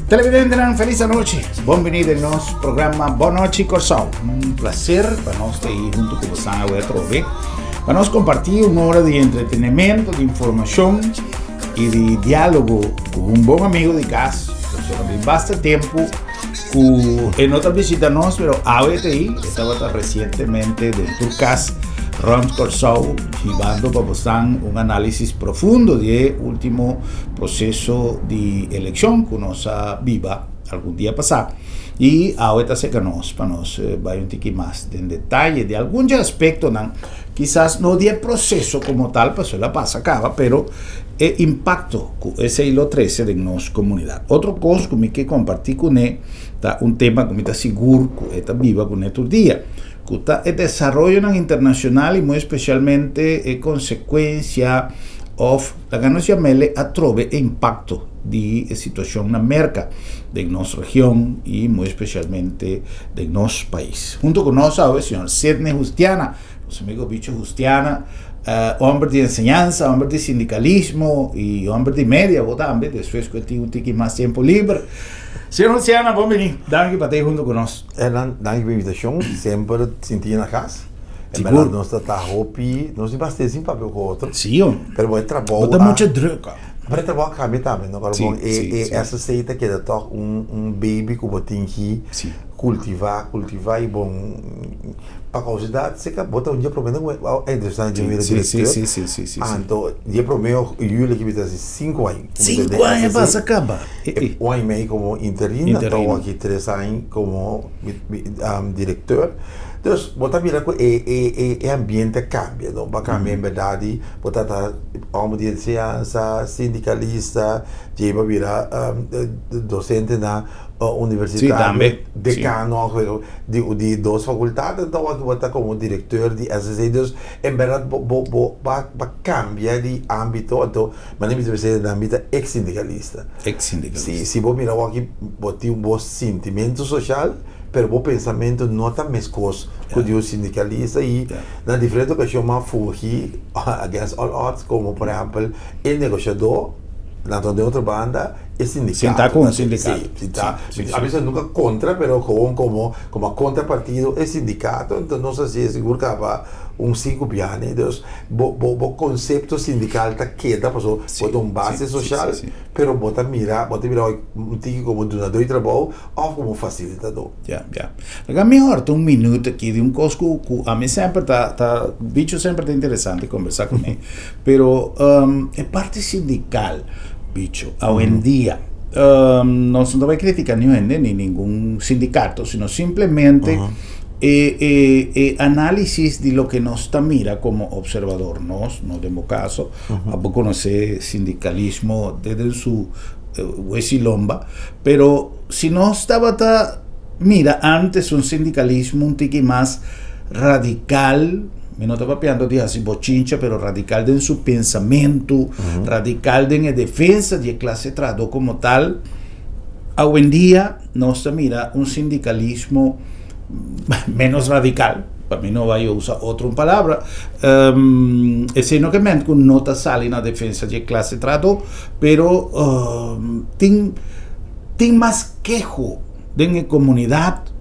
Televidentenan, felis anochi. Bon bini den nos programa Bon Nochi Kòrsou. Un placer pa nos ta ei huntu ku bosan awe atrobe. Pa nos kompartí un ora di entretenimento, di informashon i di diálogo ku un bon amigo di kas. Pasobra bin basta tempu ku e no ta bishita nos, pero awe ta ei. E tabata resientemente den tur kas rònt Kòrsou hibando pa bosan un análisis profundo di e último proseso di elekshon ku nos a biba algun dia pasá i awe ta seka nos pa nos bai un tiki mas den detaye di algun dje aspektonan, kisas no di e proseso komo tal pasobra el a pasa kaba, pero e impakto ku esei lo trese den nos komunidat. Otro kos ku mi ke kompartí kuné ta un tema ku mi ta sigur ku e ta biba kuné tur dia, ku ta e desaroyonan internashonal i muy espesialmente e konsekuensia òf Laga nos yam'el atrobe e impakto di e situashon na Merka den nos region i muy espesialmente den nos pais. Hunto ku nos awe señor Sidney Justiana, nos amigo Bicho Justiana, homber di enseñansa, homber di sindikalismo i homber di media bo tambe, despues ku e tin un tiki mas tempu liber. Señor Justiana, bon bini. Danki pa ta ei hunto ku nos. Hernan, danki pa e invitashon. Semper sinti na kas. En verdad nos ta ta hopi, nos tin bastante sin papia ku otro. Sí, hom. Pero bo e trabou Bo ta mucho druk. Pero e trabou a kambia tambe, no? Sí, Bon, e sí, e sí. SSC ta keda tòg un un baby ku bo tin ki Sí. kultivá, kultivá i bon pa kousidat seka bo ta un dje promé ku a entrevistá Sí, mi bira sí, sí, direkteur. sí, sí, sí, sí, sí. Anto dje promé juli ki mi ta hasi sinku aña ku mi ta den Sinku aña SSC. pasa kaba. E, e. Un aña i mei komo interino, anto Interino. awor aki tres aña komo direkteur. Dus bo ta mira ku e e e e ambiente a kambia, no? Bo a kambia en bèrdat di bo ta ta hòmber di enseñansa, sindikalista, djei bo a bira dosente na universitario, dekano di di dos fakultat, anto awor bo ta komo direkteur di SSC. Dus en bèrdat bo bo bo a kambia di ámbito, anto manera mi ta bisa nan mi ta eks sindikalista. Eks sindikalista. Si si bo mira awor aki bo tin bo sintimentu soshal. Pero bo pensamentu no ta meskos ku di un sindikalista i na diferente okashon m'a fungi against all odds komo por ehèmpel e negoshadó, anto den otro banda e sindikato. Sintá ku un sindikato. Si, sintá. A veces nunka kontra pero gewoon komo komo kontrapartido e sindikato, enton nos a hasi sigur kaba un sinku biaha. Dus bo bo konsepto sindikal ta keda pasobra bo ta un base soshal pero bo ta mira bo ta mira un tiki komo dunadó di trabou. Of como facilitador. Ya, ya. Laga mi horta un minuut aki di un cos cu, cu a mi semper ta, ta, bicho semper ta interesante conversa cu mi. Pero um, e parte sindical, bicho, awendia, um, nos no ta bay critica niun hende ni ningun sindicato, sino simplemente e, e, e análisis di loke nos ta mira como observador, nos, no den bo caso, abo conoce sindicalismo desde su wesi lomba, Pero si nos tabata mira antes un sindicalismo un tiki mas radical, mi no ta papiando di haci bochincha, pero radical den su pensamento, radical den e defensa di e clase trahador como tal, awendia nos ta mira un sindicalismo menos radical, pa mi no bay usa otro un palabra, esey no ke ment cu no ta sali na defensa di e clase trahador, Pero tin tin mas keho den e komunidat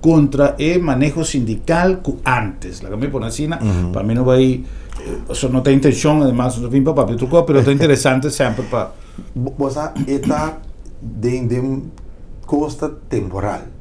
kontra e maneho sindikal ku antes. Laga mi pone asina, pa mi no bai, pasobra no ta intenshon, ademas no ta bin pa papia otro kos, pero ta interesante semper pa. Bo sa e ta den den kos ta temporal.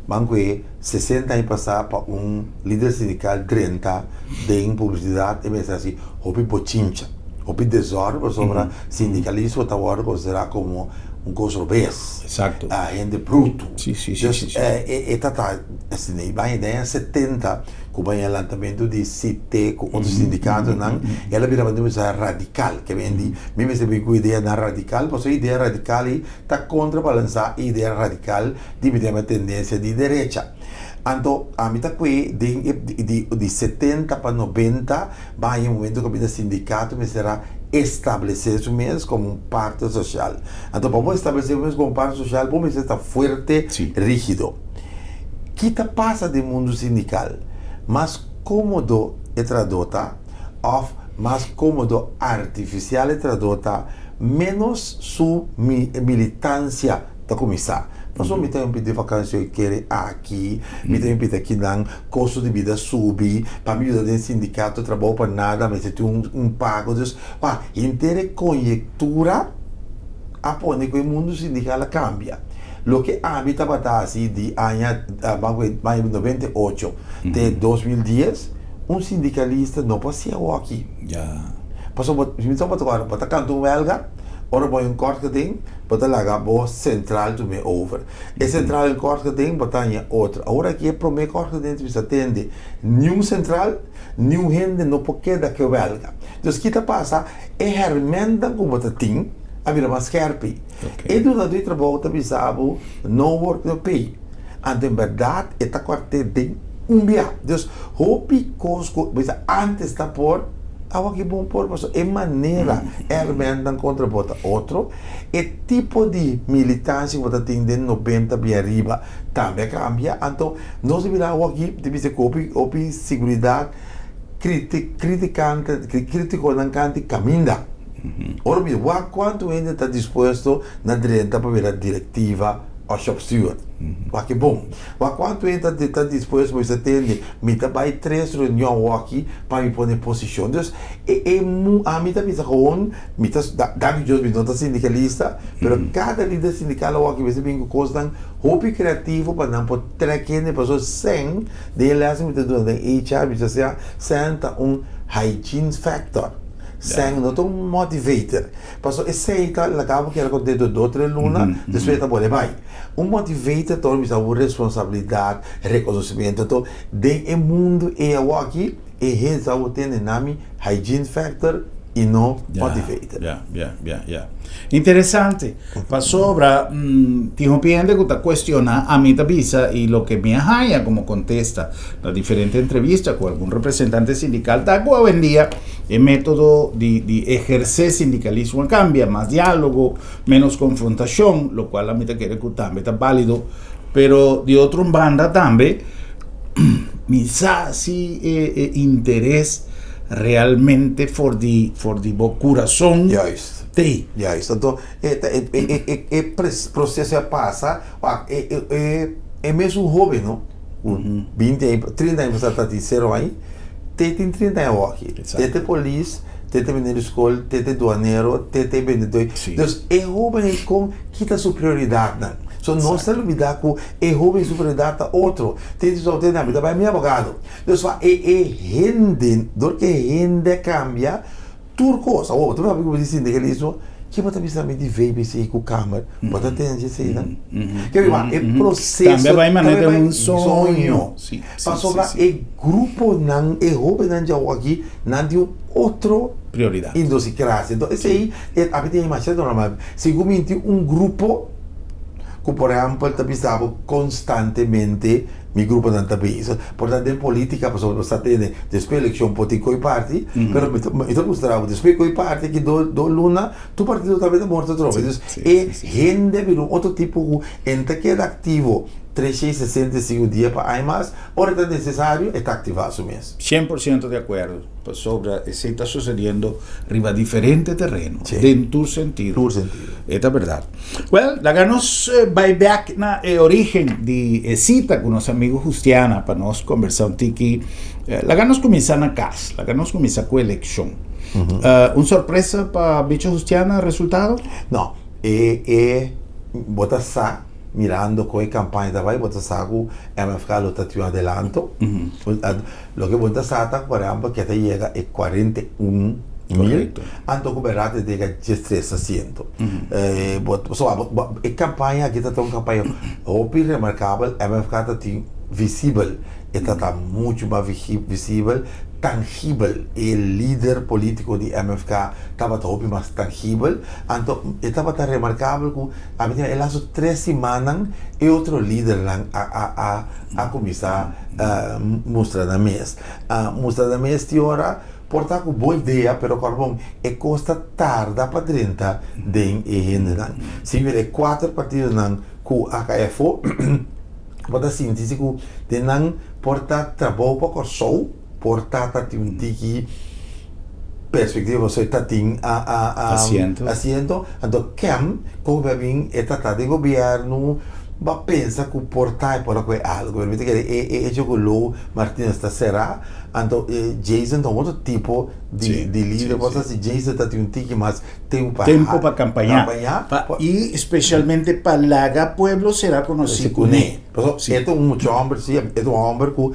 Ban ku e sesenta aña pasá pa un lider sindikal drenta den publisidat e mester hasi hopi bochincha. Hopi desòrdu pasobra sindikalismo ta wòrdu konsiderá komo un kos robes. Exacto. Hende brutu. Sí, sí, sí, sí, sí. E ta ta asina. I baña den aña setenta ku baña lantamentu di CT ku otro sindikatonan el a bira manera bisa radikal. Ke men di mi mester bin ku ideanan radikal pasobra idea radikal ei ta kontrabalansá e idea radikal di mi tema tendensia di derecha. Anto ami ta kue den e di di setenta pa nobenta Bai e momento ku bida sindikato mester a establesé su mes komo un parte sosial. Anto pa bo establesé bo mes komo un parte sosial bo mester ta fuerte, rígido. Ki ta pasa den mundu sindikal? Mas kómodo e trahadó ta òf mas kómodo artifisial e trahadó ta, ménos su militansia. ta kuminsá. Pasobra mi ta un pidi vakantie kere aki, mi ta un pidi akinan, kosto di bida subi, pa mi yuda den sindikato trabou pa nada, mester tin un un pago. Dus, pa henter e konyektura a pone ku e mundu sindikal a kambia. Loke ami tabata hasi di aña aña 98 te 2010, un sindikalista no por hasi awoki. Pasobra bo, mi tabata kòrda, bo ta kanta un wèlga, ora bo hay un kòrt den, bo ta laga bo sentral tum'é over. E sentral en kòrt den, bo ta haña otro. Awor aki e promé kòrt den ta bisa tende, niun sentral, niun hende no por keda ku e wèlga. Dus ki ta pasa? E hèrmèntnan ku bo ta tin a bira mas skèrpi. E dunadó di trabou ta bisa bo, no work no pay. Anto en bèrdat e ta kòrt'é den un bia. Dus hopi kos ku bisa ántes ta por, awor aki bon por pasobra e manera e hèrmèntnan kontra bo ta otro. E tipo di militansia ku bo ta tin den nobenta bia ariba tambe a kambia. Anto nos a bira awor aki ta bisa ku hopi hopi siguridat kritikante kritikonan kanti kaminda. Ora mi wak kuantu hende ta dispuesto na drenta pa bira direktiva òf shopsteward. Wak e bon. Wak kuantu hende ta dispuesto pa bisa tende mi ta bai tres reunion awoki pa mi pone posishon. Dus e e ami ta bisa gewoon mi ta danki Dios mi no ta sindikalista pero kada lider sindikal awoki mester bin ku kosnan hopi kreativo pa nan por trek hende pasobra sèn den e lès mi ta duna den HR mi ta siña sèn ta un hygiene factor. Sèn no ta un motivator. Pasobra esei ta laga bo keda kontentu dos tres luna, despues e ta bole bai. Un motivator ta ora bisa bo responsabilidat, rekonosementu. Anto den e mundu ei awoki e hende sa bo tende nami hygiene factor i no motivator. Ya, ya, ya, ya. Interesante. Pasobra tin hopi hende ku ta kuestioná, ami ta bisa i loke mi a haña komo kontesta na diferente entrevista ku algun representante sindikal ta ku awendia e método di di ehersé sindikalismo a kambia, mas diálogo, ménos konfrontashon, lokual ami ta kere ku tambe ta bálido, pero di otro un banda tambe mi sa si e e interes realmente for di for di bo kurason. Juist. T'ei. Juist. Anto e ta e e e e proseso a pasa wak e e e e mesun hoben no ku binti aña trinta aña pasá ta tin sero aña te tin trinta aña awoki te te polis te te meneer di skol te te duanero te te bendedor dus e hoben ei kon kita su prioridatnan so nos ta lubida ku e hoben su prioridat ta otro te di te mi ta bai mi abogado dus wak e e hende dor ku e hende a kambia. Tur kos. Awor, bo ta papia ku bo di sindikalismo, ke bo ta bisa mi di VBC ku kamer? Bo ta tende dje eseinan? Ke riba e proseso Tambe bai manera tambe bai un soño. soño. Sí, sí, Pasobra sí, sí. e gruponan, e hóbennan dje awor aki, nan tin un otro Prioridat. idiosincrasia. Enton esei e a tin masha normal. Segun mi tin un grupo ku por ehèmpel ta bisa bo konstantemente Mi gruponan ta bisa, por ta den politica pasobra bo sa tene despues eleccion por tin koe parti, pero mi ta mi ta mustra bo despues koe parti aki do do luna tur partido tambe ta morto atrobe. Dus e hende a bira un otro tipo ku e no ta keda aktivo 365 dia pa aña mas, ora ta necesario e ta aktiva su mes. 100% di akuerdo, pasobra esei ta susediendo riba diferente tereno, den tur sentido. Tur sentido. E ta berdad. Well, laga nos bai bek na e origen di e sita ku nos amigo Justiana pa nos kombersá un tiki. Laga nos kuminsá na kas, laga nos kuminsá ku elekshon. Un sorpresa pa Bicho Justiana resultado? No, e e bo ta sa mirando kon e kampaña ta bai bo ta sa ku MFK lo ta tin un adelanto. Loke bo ta sa ta ku por ehèmpel ke ta yega e 41 mil, anto ku bèrdat e ta yega 13 asiento. Bo e kampaña aki ta ta un kampaña hopi remarkabel, MFK ta tin visibel, e ta ta muchu mas visibel, tangibel, e lider politiko di MFK tabata hopi mas tangibel, anto e tabata remarkabel ku ami ta mira e lastu tres simannan e otro lidernan a a a a kuminsá mustra nan mes. Mustra nan mes tin ora por ta ku bo idea pero kòrda bon e kos ta tarda pa drenta den e hendenan. Si mira e kuater partidonan ku a kai afó bo ta sinti si ku den nan por ta trabou pa Kòrsou por ta ta tin un tiki. perspektiva pasobra e ta tin Asiento. asiento, anto kem kon ku a bin e ta ta den gobièrnu bo a pensa ku por ta e por a kohe algu, pero mi ta kere e e echo ku Lou Martinez ta será, anto Jason ta un otro tipo di di lider, bo sa si Jason ta tin un tiki mas tempu pa Tempu pa kampañá pa i spesialmente pa laga pueblo será konosí kuné. Pasobra e ta un mucha hòmber si, e ta un hòmber ku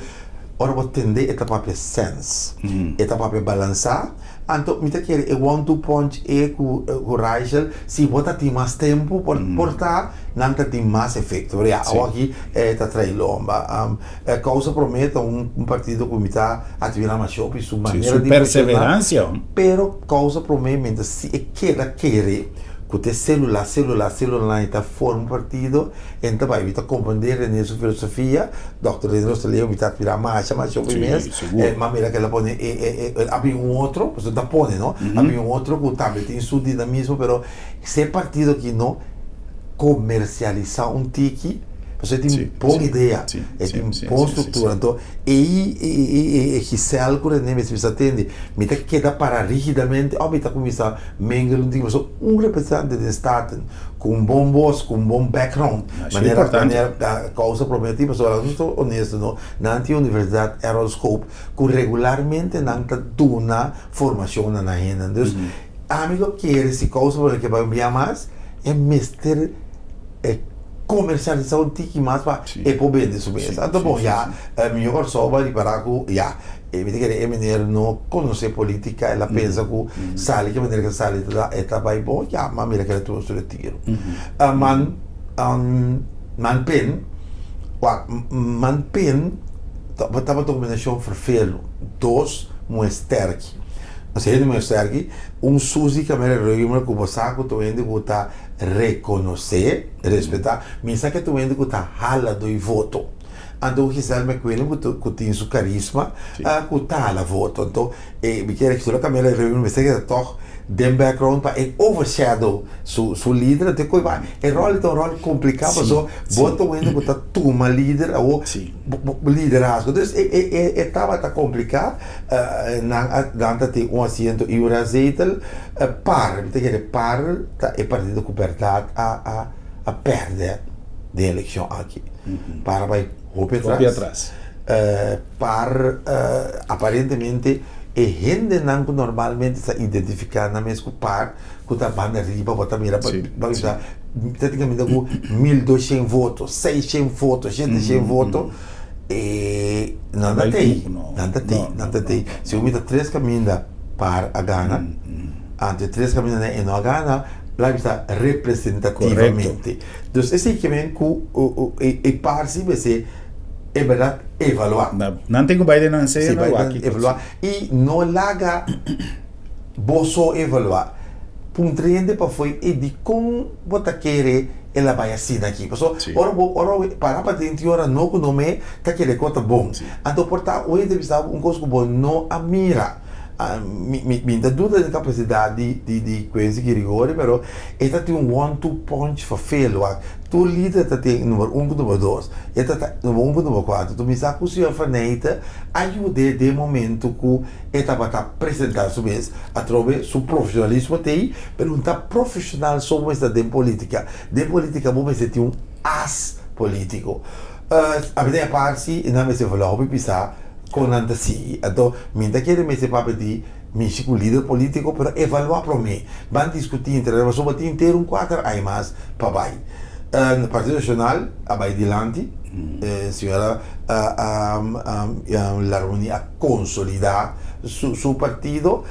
Ora bo tende e ta papia sens, e ta papia balansá, anto mi ta kere e one two punch e ku ku Raichel, si bo ta tin mas tempu por por ta nan ta tin mas efekto. Pero ya awoki e ta trae lomba. Kousa Promé ta un un partido ku mi ta atmirá masha hopi su manera Su di funshoná, perseverancia. pero Kousa Promé mientras si e keda kere ku ta e selula selula selulanan e ta forma un partido, En ta bai, mi ta comprende René su filosofia, Dòkter René Rosaleo mi ta admira masha masha hopi mes, m'a mira ke el a pone e e e a bin un otro, pasobra ta pone no, a bin un otro ku tambe tin su dinamismo pero si e partido aki no komersialisá un tiki, pasobra e tin bon idea, e tin bon struktura, anto ei e e Giselle ku René mester bisa tende, mi ta keda para rigidamente òf mi ta kuminsá mengel un tiki pasobra un representante den Staten Ku un bon bos, ku un bon background. Masha Manera, importante. manera kousa promé pasobra nos ta honesto no, nan tin Universidat Errol Scope ku regularmente nan ta duna formashon na nan hendenan. Dus ami lo kere si kousa promé ke bai un bia mas, e mester e komersialisá un tiki mas pa e por bende su mes. Anto bon ya mi Kòrsou a ripará ku ya E mi ta kere e meneer no conoce politica, el a pensa cu sali ke manera ke sali e ta bay bon, ya ma mira keda tuma su retiro. Man man pen, wak man pen tabata un combinacion vervelo, dos muhe sterki, nos hende muhe sterki, un Suzy Camelia Römer cu bo sa cu ta un hende cu ta reconoce, respeta, mi sa ke ta un hende cu ta hala doi voto. Anto Giselle McWilliam ku ku tin su karisma ku ta hala voto. Anto e mi kier Gisela Camila Reuben mester keda tòg den background pa e overshadow su su lider. Anto e koe ba e ròl ta un ròl kompliká paso bo ta un hende ku ta tuma lider awo bo bo liderazgo. Dus e e e e tabata kompliká nan a nan ta tin un asiento i un restzetel par mi ta kere par ta e partido ku bèrdat a a a pèrdè den elekshon aki. Par bai hopi atras. Par aparentemente e hendenan ku normalmente sa identifiká nan mes ku par ku ta banda riba bo ta mira bo bisa ta tin kaminda ku 1200 voto, 600 voto, 700 voto e nan ta tei, nan ta tei, nan ta tei. Segun mi ta tres kaminda par a gana, anto e tres kamindanan e no a gana, laga bisa representativamente. Dus esei ke men ku e par si mester e bèrdat evaluá. Nan tin ku bai den nan sea na wak kiko. Evaluá i no laga bo so evaluá. Puntra hende pafó e dikon bo ta kere el a bai asina aki. Pasobra ora bo ora bo para paden tin ora no ku no me ta kere ku ta bon. Anto por ta un hende bisa bo un kos ku bo no a mira. Mi mi ta duda den kapasidat di di di Quincy Girigorie pero e ta tin un one two punch ferfeel wak tur lider ta tin number un ku number dos e ta ta number un ku number kuater enton mi sa ku señor Faneyte a yud'é den momento ku e tabata presenta su mes atrobe su profesionalismo t'ei pero no ta profesional so bo mester ta den politica den politica bo mester tin un as politico ami ta parsi nan mester vula hopi pisa. Kon nan ta sigui. Anto, mi ta kere mester papia di mishi ku lider politiko, pero evaluá promé. Ban diskutí entre nan, pasobra tin henter un kuater aña mas pa bai. Partido Nashonal a bai dilanti, señora Larmonie a konsolidá su partido.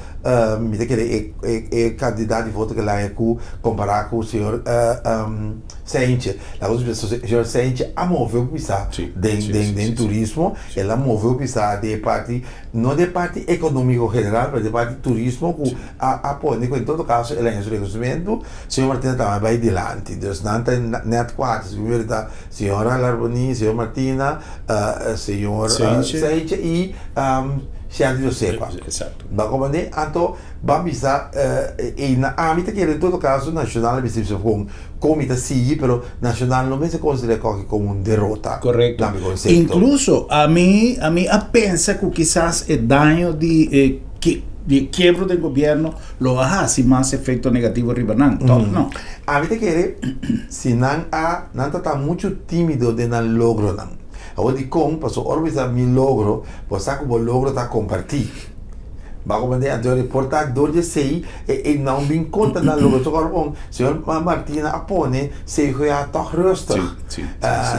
Mi ta kere e kantidat di voto ku el a haña ku kompará ku señor. Seintje, laga nos bisa señor Seintje a move un pisa den den den turismo, el a move un pisa den e parti, no den e parti economico general, pero den e parti turismo cu a a pone cu en todo caso el a haña su reconocimiento, señor Martina tambe a bay dilanti, dus nan ta net cuater, si mi mira ta señora Larboní, señor Martina, señor Seintje y Sherly Josefa. Bo a comprende? Anto ban bisa eynan ami ta kere en todo caso Nacional a bisa bisa con. Kon mi ta sigui, pero Nacional no mester considera koki como un derota. Correcto. Na mi concepto. Incluso ami, ami a pensa cu kisas e daño di e ki. di kiebro den gobierno lo a hasi mas efecto negativo riba nan, toch no? Ami ta kere si nan a nan ta ta muchu timido den nan logronan. Awor dikon? Pasobra ora bo bisa mi logro, bo sa ku bo logro ta kompartí. Bo a komprendé? Anto e por ta dor di esei e e nan bin konta nan logro. So ora bon señor Martina a pone CGA tòg rustig.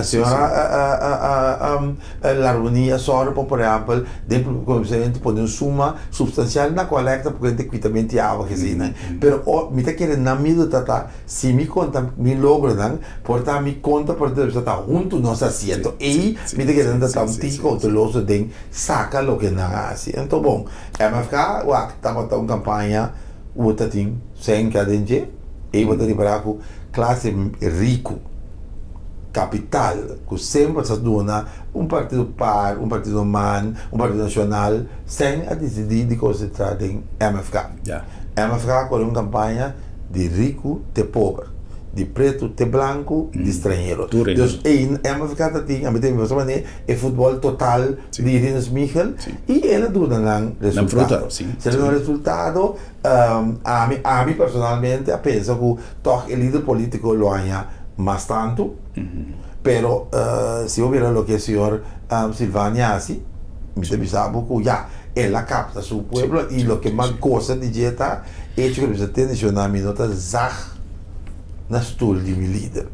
Señora Larmonie a sòru pa por ehèmpel den primer pone un suma supstansial na kolekta pa kende kuitamentu di awa kesinan. Pero mi ta kere nan miedu ta ta si mi konta mi logronan por ta mi konta por ta huntu nos a hasi. Anto ei mi ta kere nan ta ta un tiki kouteloso den saka loke nan a hasi. Anto bon, MFK wak tabata un kampaña ku bo ta tin senka den dje, ei bo ta ripará ku klase riku, kapital, ku semper sa duna un partido par, un partido man, un partido nashonal, sen a disidí di konsentrá den MFK. MFK a kore un kampaña di riku te pober, di pretu te blanku, di stranhero. Dus ei MFK ta tin, ami ta bisa manera, e futbol total di Rinus Michel y el a duna nan resultado. Si el a duna resultado, ami, ami personalmente a pensa cu toch e lider politico lo haña mas tanto, pero si bo mira loke señor Silvania haci, mi ta bisa bo cu ya, el a capta su pueblo y loke mas goza di dje ta hecho cu el bisa tende señor mi no ta zag na stul di mi lider.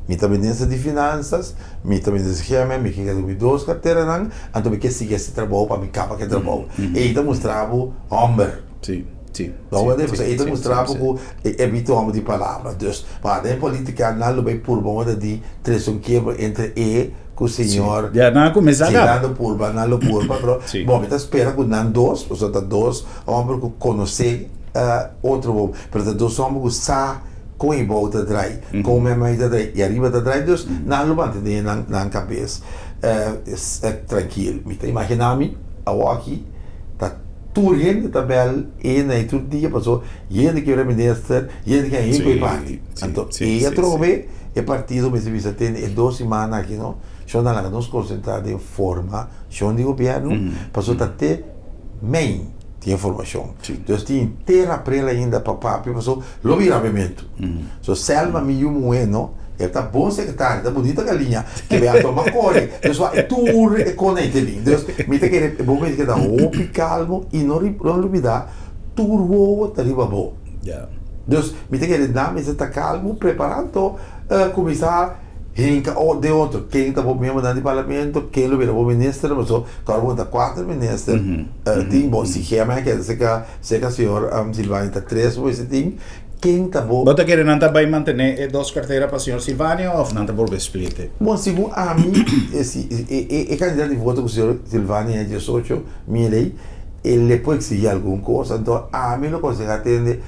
Mi ta minister di finansas, mi ta minister GMM, mi ke keda ku mi dos karteranan, anto mi ke sigui hasi trabou pa mi kaba ku e trabou. Ei ta mustra bo hòmber. No wende? Pasobra ei ta mustra bo ku e mi ta un hòmber di palabra. Dus, pa den politika nan lo bai purba un ora di trese un kiebro entre e ku señor. Ya nan a kuminsá Si, nan lo purba, nan lo purba, pero bon, mi ta spera ku nan dos, pasobra ta dos hòmber ku konosé otro bon, pero ta dos hòmber ku sa kon e bou ta drai, kon mei ta drai i ariba ta drai, dus nan lo mantené nan nan kabes trankil. Mi ta imaginá mi awoki ta tur hende ta bèl e na e tur dia paso hende ke bira minister, hende ke hende ku e parti. Anto e atrobe e partido mester bisa tende e dos simannan aki no, shon nan laga nos konsentrá den formashon di gobièrnu paso ta te mei. Tin informacion. Dus tin henter april ainda pa papia paso lo bira abiamentu. So Selma mi yu muhe no, el ta bon secretaria, ta bunita galiña, ke be a toma kore. Dus wak e tur e kona ei te bin. Dus mi ta kere bo mester keda hopi kalmo i no no lubida tur wowo ta riba bo. Dus mi ta kere nan mester ta kalmo preparando kuminsa Hinka o den otro, ken ta bo miembronan di parlamento, ken lo bira bo minister, paso kòrda bo ta kuater minister tin, bon si Gemma a keda seka seka señor Silvania ta tres bo mester tin, ken ta bo. Bo ta kere nan ta bai mantene e dos kartera pa señor Silvania òf nan ta bolbe split e? Bon segun ami si e kantidat di voto ku señor Silvania e diesocho mil ei e le por eksigi algun kos anto ami lo konsehá tende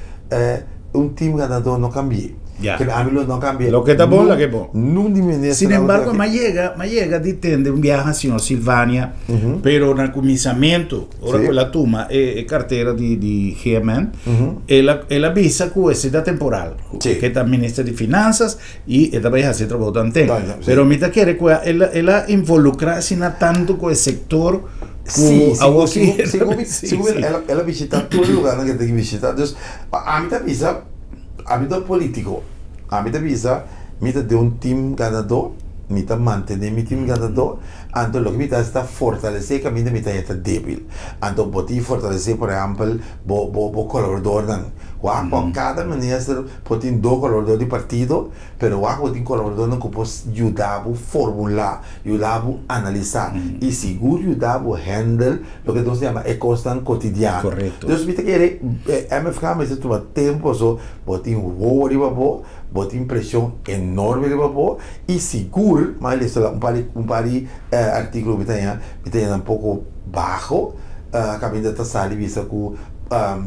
un team ganadó no kambi'é. Ya. Kende ami lo no kambia. Loke ta bon, loke bon. Nun di minister. Sin embargo, m'a yega, m'a yega di tende un biaha señor Silvania, pero na kuminsamentu, ora ku el a tuma e, e kartera di, di GMN, el a, el a bisa ku esei ta temporal, ku ke ta minister di Finansas i e ta bai hasi e trabou tanten. Pero mi ta kere ku el a, el a involukrá asina tantu ku e sektor ku Sí, awor sigur, ki sigur, sigur, sigur, el a, el a bishitá tur e lugarnan ku e tin ke bishitá. Dus, ami ta bisa. Ami ta politico. Ami ta bisa mi ta den un team ganador, mi ta mantene mi team ganador, anto loke mi ta haci ta fortalece caminda mi ta heta debil. Anto bo tin fortalece por ehempel bo bo bo colaboradornan. Wak bo cada minister por tin dos colaborador di partido, pero wak bo tin colaboradornan cu por yuda bo formula, yuda bo analisa y sigur yuda bo handle Loke nos yama e kosnan kotidiano. Korekto. Dus mi ta kere MFK mester tuma tempu paso bo tin wowo riba bo, bo tin preshon enorme riba bo i sigur mi a lesa un par di un par di artíkulo ku mi ta haña mi ta haña nan poko baho kaminda ta sali bisa ku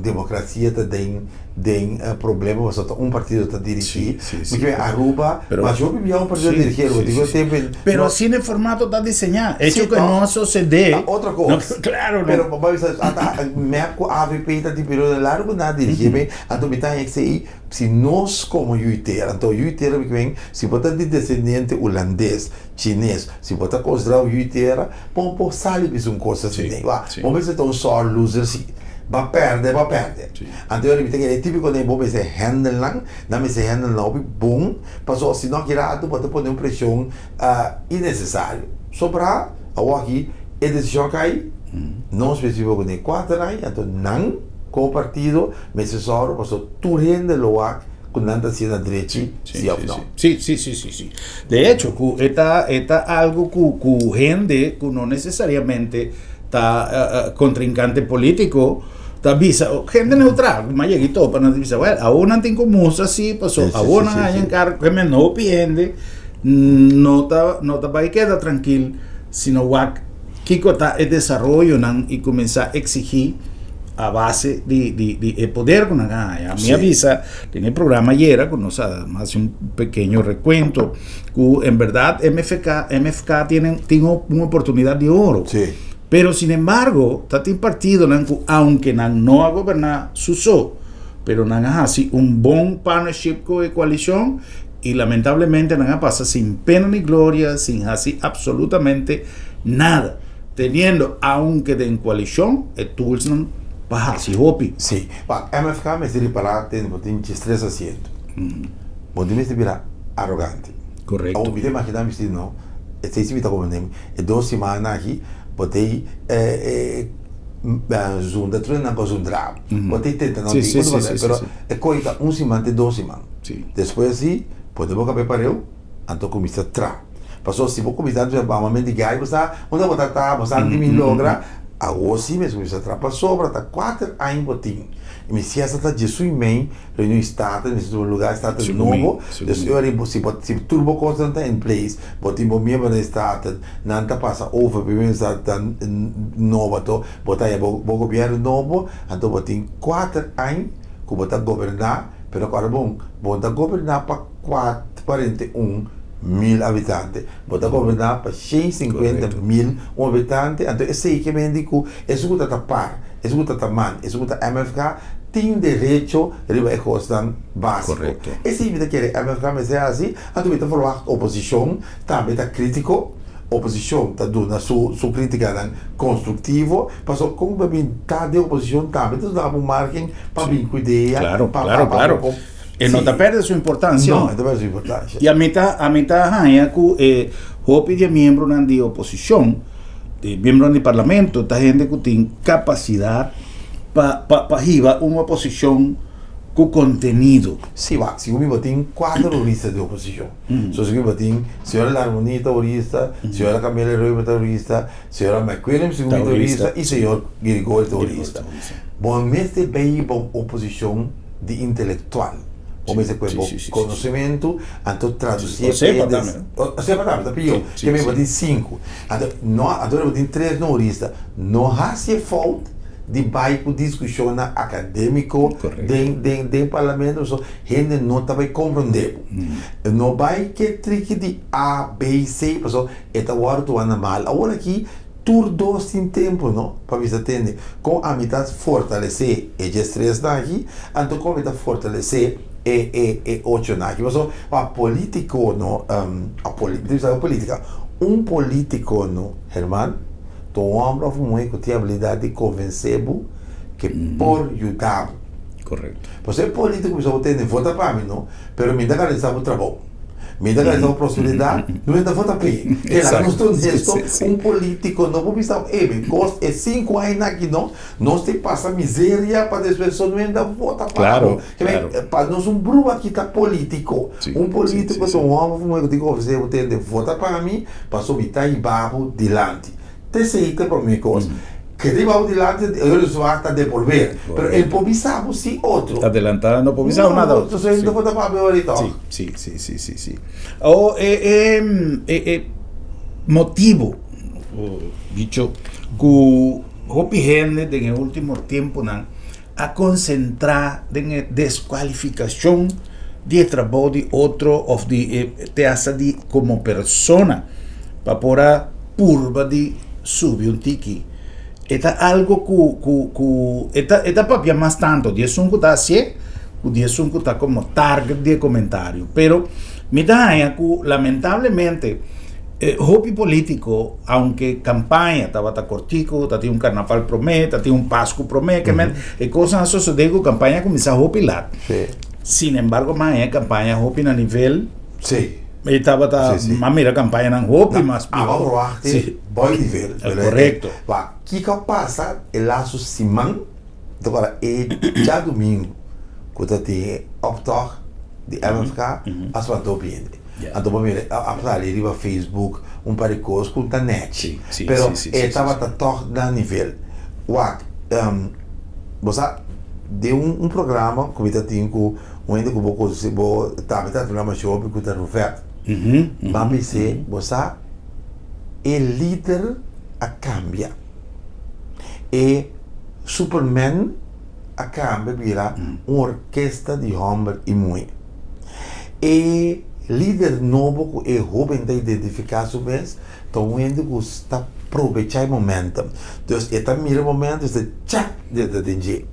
demokrasia ta den den problema pasobra ta un partido ta dirigí. Sí, sí, Mi ke Aruba, Pero, mas hopi bia un partido sí, dirigí Aruba. sí, Digo sí, sí. tempo en- Pero no, asina e formato ta diseñá. Sí, Hecho que no. no a sosodé. Ta otro No, kos. claro, no. Pero bo bisa ata mep ku avp ta tin periodo largu na dirigí mi, anto mi ta haña esei si nos komo yu i tera, anto yu i tera mi ke men si bo ta di desendiente hulandes, chines, si bo ta konsiderá un yu i tera, bo por sali bisa un kos asina. Sí, Wak, sí. bo mester ta un sòr loser si. Ba pèrdè, ba pèrdè. Anto yo ripití e típiko den bo mester handle nan, nan mester handle nan hopi bon, pasobra si no aki rato bo ta pone un preshon innesesario. Sobra awor aki e desishon a kai, nos mester biba kuné kuater aña, anto nan komo partido mester sòru pasobra tur hende lo wak ku nan ta hasié na drechi si òf no. Sí, sí, sí, sí, sí. De hecho, ku e ta e ta algu ku ku hende ku no nesesariamente ta kontrinkante polítiko ta bisa, hende neutral, ku mas yega i topa nan ta bisa, wèl, awor nan tin ku mustra si, paso awor nan haña enkargo, ke men hopi hende no ta no ta bai keda trankil sino wak kiko ta e desaroyonan i kuminsá eksigí a base di di di e poder ku nan a haña. Mi a bisa den e programa ayera ku nos a hasi un pekeño rekuento ku en berdad MFK MFK tiene tin un oportunidat di oro. Pero sin embargo ta tin partidonan ku aunke nan no a goberná su so pero nan a hasi un bon partnership ku e koalishon i lamentablemente nan a pasa sin pena ni gloria sin hasi absolutamente nada teniendo aunke den koalishon e toolsnan pa hasi hopi. Sí, pa MFK mester ripará tende bo tin 13 asiento. Bo no mester bira arogante. Korekto. Awor mi ta imaginá mi si no, esei si mi ta komprendé mi, e dos simannan aki bo ta ei zundra tur esnan ku a zundra bo. Bo ta ei tenta nan tin otro papel, pero e koi ta un siman te dos siman. Despues si pone bo kabes pareu, anto kuminsá tra. Pasobra si bo kuminsá antes bo mama mendiga i bo sa unda bo ta ta, bo sa antes mi logra, awor si mester kuminsá tra. Pasobra ta kuater aña bo tin i mi siesta ta djesun i mei. Reunion di Staten mester tuma lugar, Staten nobo, dus e ora si bo si tur bo kosnan ta in place, bo tin bo miembronan di Staten, nan ta pasa over pa e miembro di Staten nobo, anto bo ta haña bo bo gobièrnu nobo, anto bo tin kuater aña ku bo ta goberná, pero kòrda bon, bo no ta goberná pa 41.000 habitante, bo ta goberná pa 150.000 un habitante, anto esei ke men di ku esun ku ta ta par. Esun ku ta ta man, esun ku ta MFK tin derecho riba e kosnan básiko. Korekto. Esei mi ta kere MFK mester hasi, anto mi ta verwagt oposishon tambe ta kritiko, oposishon ta duna su su kritikanan konstruktivo, pasobra kon bo bin ta den oposishon tambe ta duna bo un margen pa bin ku idea, Klaro, pa klaro, pa klaro. pa E no ta si. pèrdè su importansia. No, e ta pèrdè su importansia. I ami ta ami ta haña ku e hopi di e miembronan di oposishon E miembronan di parlamento ta hende ku tin kapasidat pa pa pa hiba un oposishon ku kontenido. Sí, wak, segun mi bo tin kuater hurista di oposishon. So segun mi bo tin señora Larmonie ta hurista, señora Camelia Römer ta hurista, señora McWilliams segun mi ta hurista i señor Girigorie ta hurista. Bo mester bay hiba un oposishon di intelektual. Bo mester kohe bo konosementu anto tradusié pa e des. Osepa tambe ta pió. Ke mi bo tin sinku. Anto no anto bo tin tres no hurista. No hasi e fout di bai ku diskushonnan akadémiko den den den parlamento pasobra hende no ta bai komprondé bo. No bai ke triki di A, B, C pasobra e ta wòrdu tuma na mal. Awor aki Tur dos tin tempu no pa bisa tende kon ami ta fortalesé e djestresnan aki anto kon mi ta fortalesé e e e ochonan aki pasobra pa politico no a mi ta bisa politica un politico no Herman ta un homber of un muher ku tin abilidat di konvensé bo ke por yuda bo pasobra e politico bisa bo tende vota pa mi no pero mi ta garantisa bo trabou. Mi ta garantisa bo prosperidat, no mi ta vota p'e. E laga nos ta honesto, un politico no por bisa, ey, mi cos e sinku aña aki no, nos tin pasa miseria pa despues so no ta vota pa bo. Pa nos un brua aki ta politico. Un politico ta un homber of un muher cu tin cu ofrece bo tende, vota pa mi, pasobra mi ta hiba bo dilanti. T'esei ta e promé kos. Ke riba bo dilanti e resultado ta debolber. Pero el por bisa bo si otro. Adelantá no por bisa bo nada otro. No, entonces no por ta papia ahorita. Sí, sí, sí, sí, sí. O e e e e motibo dicho ku hopi hende den e último tiemponan a konsentrá den e deskualifikashon di e trabou di otro òf di e te hasta di komo persona pa por a purba di subi un tiki. E ta algo ku ku ku e ta e ta papia mas tantu di esun ku ta hasié ku di esun ku ta komo target di e komentario. Pero mi ta haña ku lamentablemente. Hopi polítiko, aunke kampaña tabata kortiku, ta tin un karnaval promé, ta tin un Pasku promé, ke men e kosnan a sosodé ku kampaña a kuminsá hopi lat. Sin embargo, mi a haña kampaña hopi na nivel. E tabata, mi a mira kampañanan hopi mas pió. Aba verwachting boi nivel. Korekto. Wak, kiko a pasa e lastu siman, ta kòrda e djadumingu ku ta tin e optòg di MFK, a spantó hopi hende. Anto bo mira a sali riba Facebook un par di kos ku ta nèchi. Pero e tabata tòg na nivel. Wak, bo sa den un programa ku mi ta tin ku un hende ku bo konosé, bo tambe ta admirá masha hopi ku ta Ruvèt. Bo a bis'é, bo sa e lider a kambia. E superman a kambia bira un orkesta di hòmber i muhé. E lider nobo ku e hóben ta identifiká su mes ta un hende ku ta probechá e momentum. Dus e ta mira e momento i ta chak e ta den dje.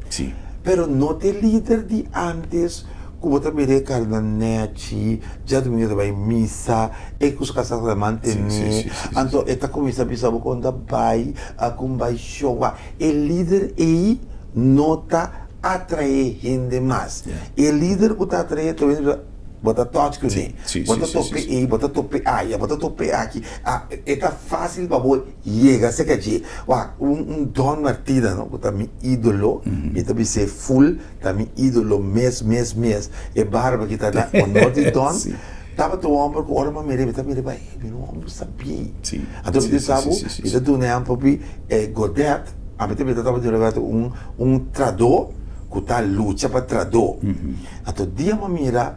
Pero no ta e lider di ántes ku bo ta mira e karna nèchi, djadumingu e ta bai misa, e ku su kasá ta mantené, anto e ta kuminsá bisa bo kon ta bai, kon bai showa. E lider ei no ta atraé hende mas. E lider ku ta atraé tur hende bo ta touch kuné, bo ta tope ei, bo ta tope aya, bo ta tope aki. E ta fásil pa bo yega serka dje. Wak, un Don Martina no, ku ta mi ídolo, mi ta bis'é ful, ta mi ídolo mes mes mes. E barba ki ta na honor di Don, tabata un hòmber ku ora mi a mir'é, mi ta mir'é bai, mi un hòmber sabí. Anto mi ta bisa bo, mi ta duna ehèmpel pi Godet. Ami ta mira tabata Roberto un un tradó ku ta lucha pa tradó. Anto dia mi a mira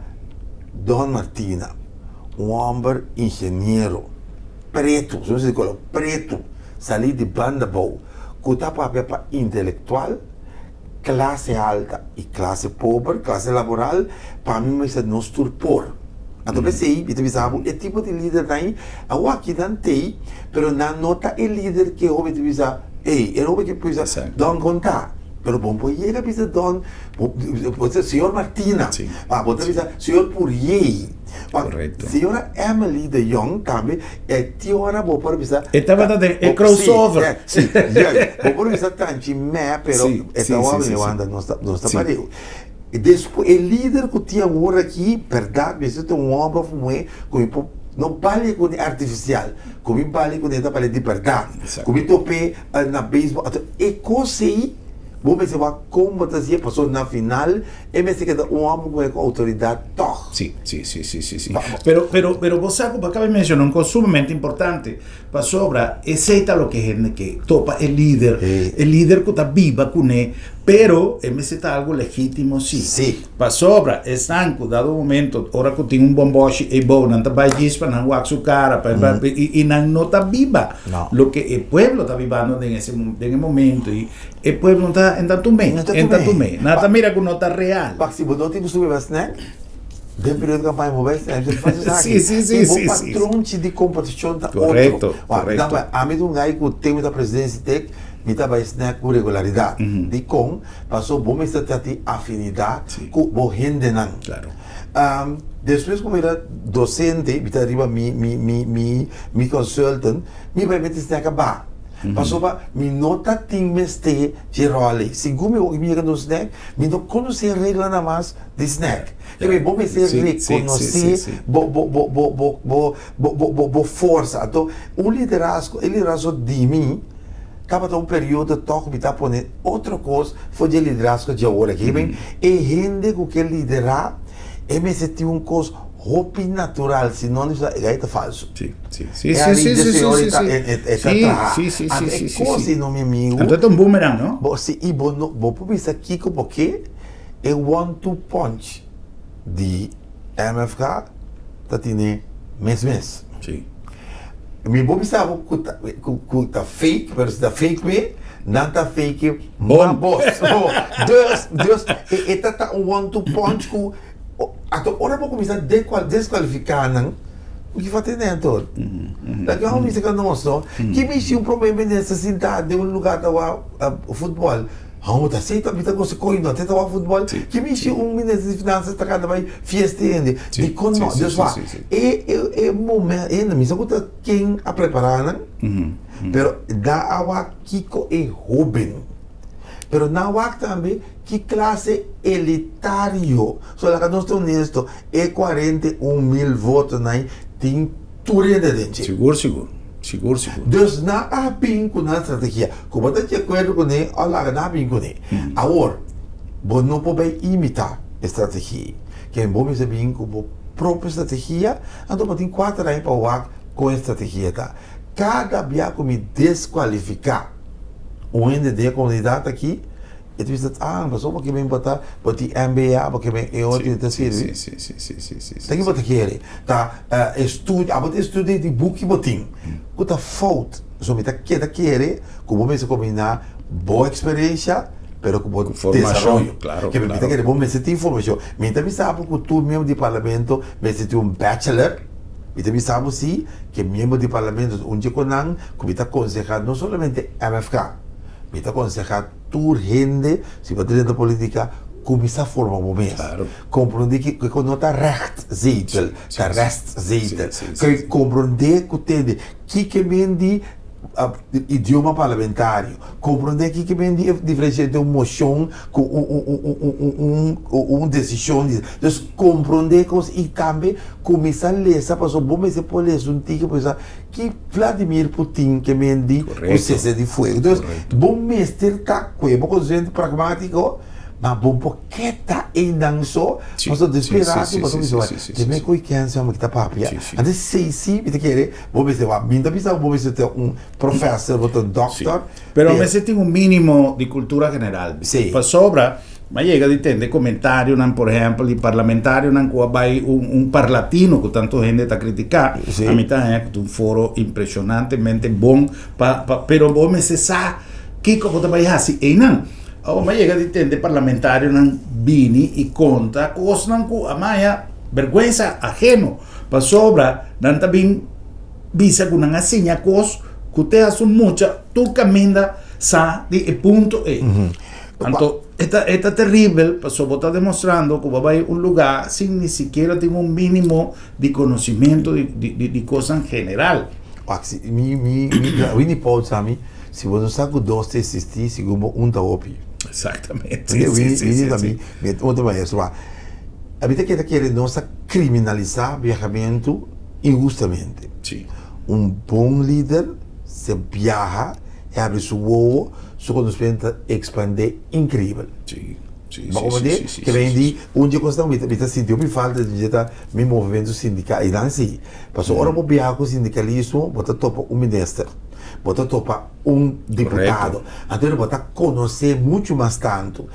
Don Martina, un hòmber ingeniero, pretu, si no di koló, pretu, salí di banda bou, ku ta papia pa intelektual, klase alta i klase pober, klase laboral, pa mi mester nos tur por. Anto p'esei mi ta bisa bo e tipo di lidernan ei awor aki nan t'ei, pero nan no ta e lider ku e hopi ta bisa, ey, e hopi ke bisa Don kon ta? Pero bo por yega bisa Don, bo ta señor Martina, bo ta bisa señor Puriey, señora Emily de Jong tambe e tin ora bo por bisa. E tabata den e crossover. Si, juist. Bo por bisa tanchi mè, pero e ta wou bini wanda nos ta nos ta pareu. Despues e lider ku tin awor aki, bèrdat mester ta un hòmber òf un muhé ku mi por no balia ku ne artifisial, ku mi balia ku ne ta balia di bèrdat, ku mi top'é na beisbòl. Anto e kos ei bo mester wak kon bo ta hasié pasobra na final e mester keda un hòmber ku muhé ku outoridat tòg. Si, si, si, si, si, si. Pero, pero, pero bo sa ku bo a kaba di menshoná un kos sumamente importante. Pasobra esei ta loke hende ke topa e lider, e lider ku ta biba kuné, pero e mester ta algu legítimo sí. Pasobra esnan ku dado momento ora ku tin un bòmbòshi eibou nan ta bai djis pa nan wak su kara pa i nan no ta biba loke e pueblo ta bibando den ese den e momento i e pueblo no ta e ta tum'é, e ta tum'é. Nan ta mira ku no ta real. Pak si bo no tin kustumber biba snèk. Den periodo di campaña bo bai stem si fácil sa Sí, sí, sí, y bo sí, sí. patronchi di comportacion ta otro. Correcto, Wak, correcto. dan bai, ami ta un guy cu ten mi ta presidencia tek, mi ta bai snack cu regularidad. Dicon? Paso bo mester ta tin afinidad Sí. cu bo hendenan. Claro. Despues cu mi era docente, mi ta riba mi, mi, mi, mi, mi consultant, mi bai mete snack a ba. Pasobra mi no ta tin mester dje rol ey. Segun mi wak mi yega na un snack, mi no conoce reglanan mas di snack. Kebe bo mester rekonosé bo bo bo bo bo bo bo bo bo bo forsa. Anto un liderazgo, e liderazgo di mi tabata un periodo tòg mi ta pone otro kos for di e liderazgo di awor aki. Kebe e hende ku ke liderá e mester tin un kos hopi natural, si no e gai ta falsu. Sí, sí, sí, E sí, ari sí, di sí, señor sí, e ta sí. e e ta Sí, traha. sí, sí, Anto sí, e sí, sí, kos sí. ei no mi amigu. Anto e ta un boomerang, no? Bo si i bo no bo por bisa kiko bo ke. E one two punch di MFK ta tine mes mes. Sí. Mi bo bisa bo ku ta ku ku ta fake, pero si ta fake me, nan ta fake Bon. ma bos. Dus dus e e ta ta un one two punch ku anto ora bo kuminsá decual deskualifiká nan, ku ki fa tene anto? Lak yo bisa ka nos no, ki mishi un prome minister sintá den un lugá ta wak futbòl. Hou ta así ta mi ta gosa koe no te ta wak futbol ki mishi un minister di finanzas ta kanda bai fiesta hende dikon no dus wak e e momen e mi sa ku ta ken a prepara nan pero nan a wak kiko e hoben pero nan a wak tambe ki klase elitario so laga nos ta honesto e 41 mil votonan tin tur hende aden dje. Sigur sigur. Sigur sigur. Dus nan a bin ku nan strategia. Ku bo ta di akuerdo kuné òf laga nan a bin kuné. Awor, bo no por bai imitá e strategia ei. Ken bo mester bin ku bo propio strategia, anto bo tin kuater aña pa wak kon e strategia ta. Kada bia ku mi deskualifiká un hende den e komunidat aki, E ta bisa, ah, pasobra bo ke bin bo ta, bo tin MBA, bo ke bin e otro i ta sirbi. Ta ki bo ta kere? Ta estudio, abo ta estudia di buki bo tin, ku ta fout. So mi ta keda kere ku bo mester kombiná bo eksperensia pero ku bo desaroyo. Ke mi ta kere bo mester tin formashon. Mi ta bisa bo ku tur miembro di parlamento mester tin un bachelor. Mi ta bisa bo si ke miembro di parlamento ta un dje ku nan ku mi ta konsehá no solamente MFK, mi ta konsehá Tur hende, si bo ta drenta politica, cuminsa forma bo mes. Comprende ki cu no ta rechtzetel, ta restzetel. Ke comprende cu tende kiko men di idioma parlamentario. Comprende kiko men di e diferencia entre un mocion cu un decision. Dus comprende cos y tambe cuminsa lesa pasobra bo mester por lesa un tiki pa bisa. Ki Vladimir Putin ke men di ku sese di fuego. Entonces, bo mester ta ku e bo konsiente pragmatiko, ma bo por keda einan so, pasobra despues rato bo ta bisa wak, te me koe kèns mi ta papia. Antes esei si mi ta kere bo mester wak, mi no ta bisa ku bo mester ta un professor, bo ta un dokter. Pero mester tin un minimo di kultura general. Pasobra Mi a yega di tende comentarionan, por ehempel, di parlamentarionan cu a bay un, un parlatino cu tanto hende ta critica. Sí. A mi ta haña cu ta un foro impresionantemente bon pa, pa, pero bo mester sa kico bo ta bay haci eynan. Awor mi a yega di tende parlamentarionan bini y conta cosnan cu a maya berguensa ajeno, pasobra nan ta bin bisa cu nan a siña cos cu te haci un mucha tur caminda sa di e punto ey. Anto e ta e ta terribel pasobra bo ta demostrando ku bo a bai un lugá sin ni sikiera tin un mínimo di konosimentu di di di di kosnan general. Wak si mi mi mi Winnie Paul sa mi si bo no sa ku dos ta eksistí sigur bo un ta hopi. Exactamente. Oke Sí, Winnie sí, Winnie sí, ta sí. mi mi un otro maestro wak a mi ta keda kere nos ta kriminalisá biahamentu inhustamente. Sí. Un bon lider se biaha e habri su wowo Su konosmentu ta ekspandé inkribel. Sí, sí, Bo sí, komprendé? sí, sí, Ke sí, ben sí, di sí. un dje kosnan mi ta mi ta sinti hopi falta di dje ta mi movementu sindikal. I nan si, pasobra ora bo biaha ku sindikalismo bo ta topa un minister, bo ta topa un diputado, anto bo ta konosé muchu mas tantu.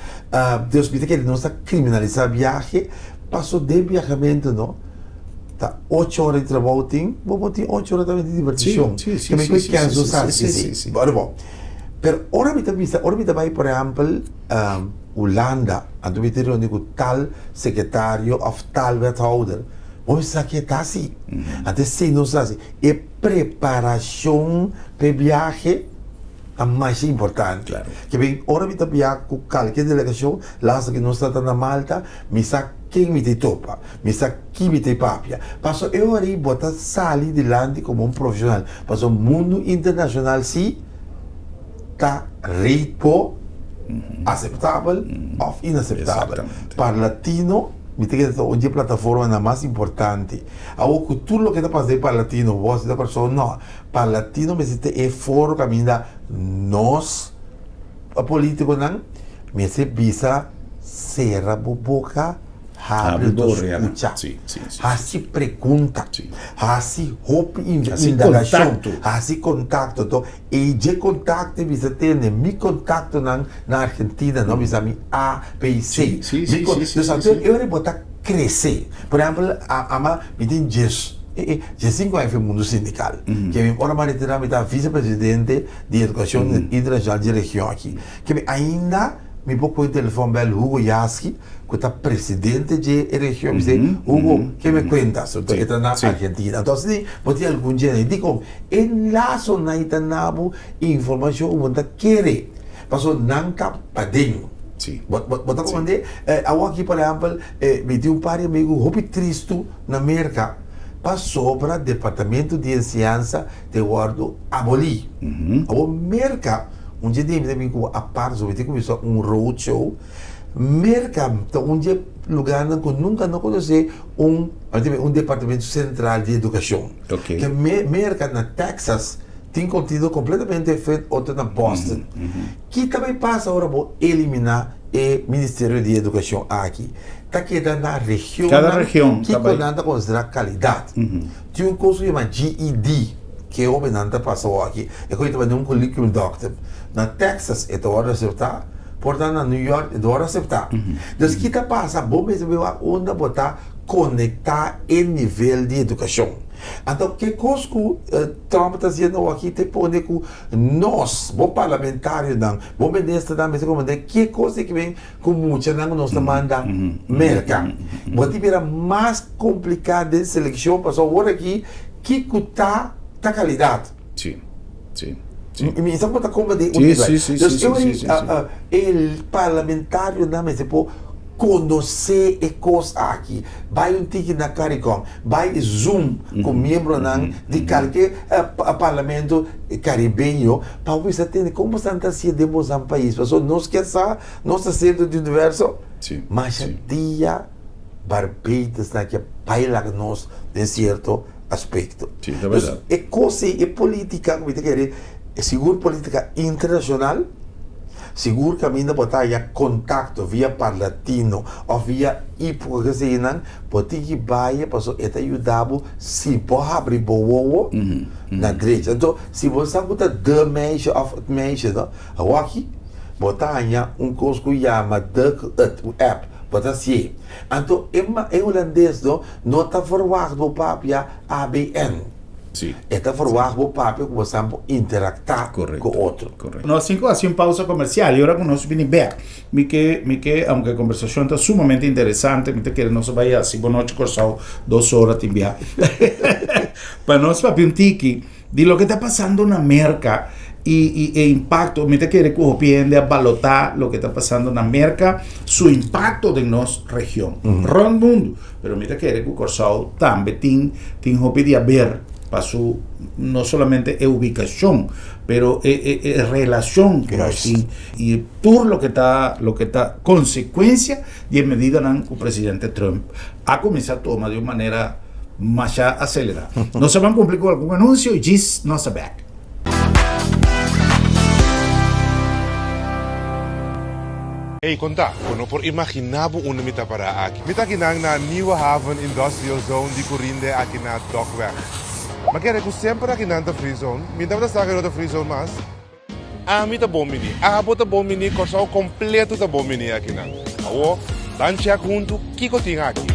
Dus mi ta kere nos ta kriminalisá biahe paso den biahamentu no. Ta ocho ora di trabou tin, bo por tin ocho ora tambe di divertishon. Sí, sí, Ke mi sí, koe sí, kens sí, no sí, sa sí, si sí, si. sí. Bueno bo. Pero ora mi ta bisa, ora mi ta bai por ehèmpel Hulanda, anto mi ta reuni ku tal sekretario òf tal wethouder, bo mester sa ke ta hasi. Anto esei nos ta hasi. E preparashon pa e biahe ta masha importante. Claro. Ke ben ora mi ta biaha ku kalke delegashon, laatste ke nos ta na Malta, mi sa ken mi ta topa. Mi sa ki mi ta e papia. Paso e ora ei bo ta sali dilanti komo un profeshonal. Paso mundu internashonal si ta rate bo aseptabel òf inaseptabel. Parlatino mi ta kere ta un di e plataformanan mas importante. Awor ku tur loke ta pasa den Parlatino bo a sinta Kòrsou no. Parlatino mester ta e foro kaminda nos politikonan mester bisa sera bo boka. Habri bo skucha, hasi pregunta, hasi hopi indagashon, hasi kontakto. Anto e dje kontakto e bisa tene, mi kontaktonan na Argentina no bisa mi A, B, C. Dus anto e ora bo ta krese. Por ehèmpel, ama mi tin djes, diesinku aña for e mundu sindikal. Ke mi ora mi a retirá mi ta visepresidente di edukashon internashonal dje region aki. Ke mi ainda mi por kohe telefòn bèl Hugo Yasky ku ta presidente dje e region, mi sey, Hugo, ke me kuentas? Anto e ta na Argentina. Anto asina bo tin algun dje nan. Dikon? E lasonan ta na bo informashon ku bo no ta kere. Paso nan ta paden. Sí. Bo, bo, bo ta comprende? Eh, awor aki, por ehempel, eh, mi tin un par di amigu hopi tristu na Merca pasobra Departamento di Enseñansa te wordo aboli. Awor Merca, un dje di mi ta bin cu apart, so mi tin cuminsa un road show. Merca ta un dje lugarnan cu nunca no conoce un, un departamento central di educacion. Ok. Ke Merca na Texas tin contenido completamente diferente otro na Boston. Ki ta bay pasa ora bo elimina e Ministerio di Educacion aki? Ta keda na regionnan Cada region ta kiko bay. nan ta considera calidad. Tin un cos cu yama GED ke e hobennan ta pasa awor-aki. E coge ta bay den un curriculum doctor. Na Texas e ta wordo acepta, por ta na New York e ta wordo acepta. Dus ki ta pasa? Bo mester bay wak unda bo ta conecta e nivel di educacion. Anto ke cos cu Trump ta haciendo awor-aki ta pone cu Nos, bo parlamentarionan, bo ministernan mester comprende ke kos e ke ben ku muchanan ku nos ta manda Merka. Bo tin bira mas kompliká den selekshon pasobra awor aki kiko ta ta kalidat. Sí, sí, sí. Mi sa ku bo ta komprende un Sí, nivel. sí, sí, Dus sí, e ora sí, sí, sí. e parlamentarionan mester por konosé e kos aki. Bai un tiki na Caricom, bai Zoom ku miembronan di kalke parlamento karibeño pa bo bisa tende kon boso ta hasié den boso pais. Pasobra nos ke sa nos ta sentro di universo. Masha dia Barbados nan ke bai laga nos den sierto aspekto. Dus e kos ei, e politika ku mi ta kere, sigur politika internashonal. Sigur kaminda bo ta haya kontakto via Parlatino òf via ip ku eseinan, bo tin ki bai pasobra e ta yuda bo si bo habri bo wowo na drecha. Anto si bo sa ku ta de meisje òf het meisje no, awaki bo ta haña un kos ku yama de het, un app, bo ta hasié. Anto e e hulandes no no ta verwagt bo papia ABN. Sí. E ta verwagt bo papia ku bo sa por interaktá ku otro. Korekto. Nos tin ku hasi un pausa komersial i ora ku nos bini bèk mi ke mi ke aunke e kombersashon ta sumamente interesante mi ta kere nos a bai hasi Bonochi Kòrsou dos ora tin bia pa nos papia un tiki di loke ta pasando na Merka i i e impakto mi ta kere ku hopi hende a balotá loke ta pasando na Merka su impakto den nos region rònt mundu. Pero mi ta kere ku Kòrsou tambe tin tin hopi di haber pa su no solamente e ubikashon pero e e e relashon ku nos tin i tur loke ta loke ta konsekuensia di e medidanan ku presidente Trump a kuminsá tuma di un manera masha aselerá. Nos a ban kumpli ku algun anunsio i djis nos ta bèk. Ey, konta, bo no por imaginá bo unda mi ta pará aki. Mi ta akinan na Nieuwe Haven Industrial Zone di Curinde aki na Dokweg. M'a kere ku semper akinan ta free zone. Mi tabata sa ku e no ta free zone mas. Ami ta bon bini, abo ta bon bini, Kòrsou kompleto ta bon bini akinan. Awor, ban chèk huntu kiko tin aki.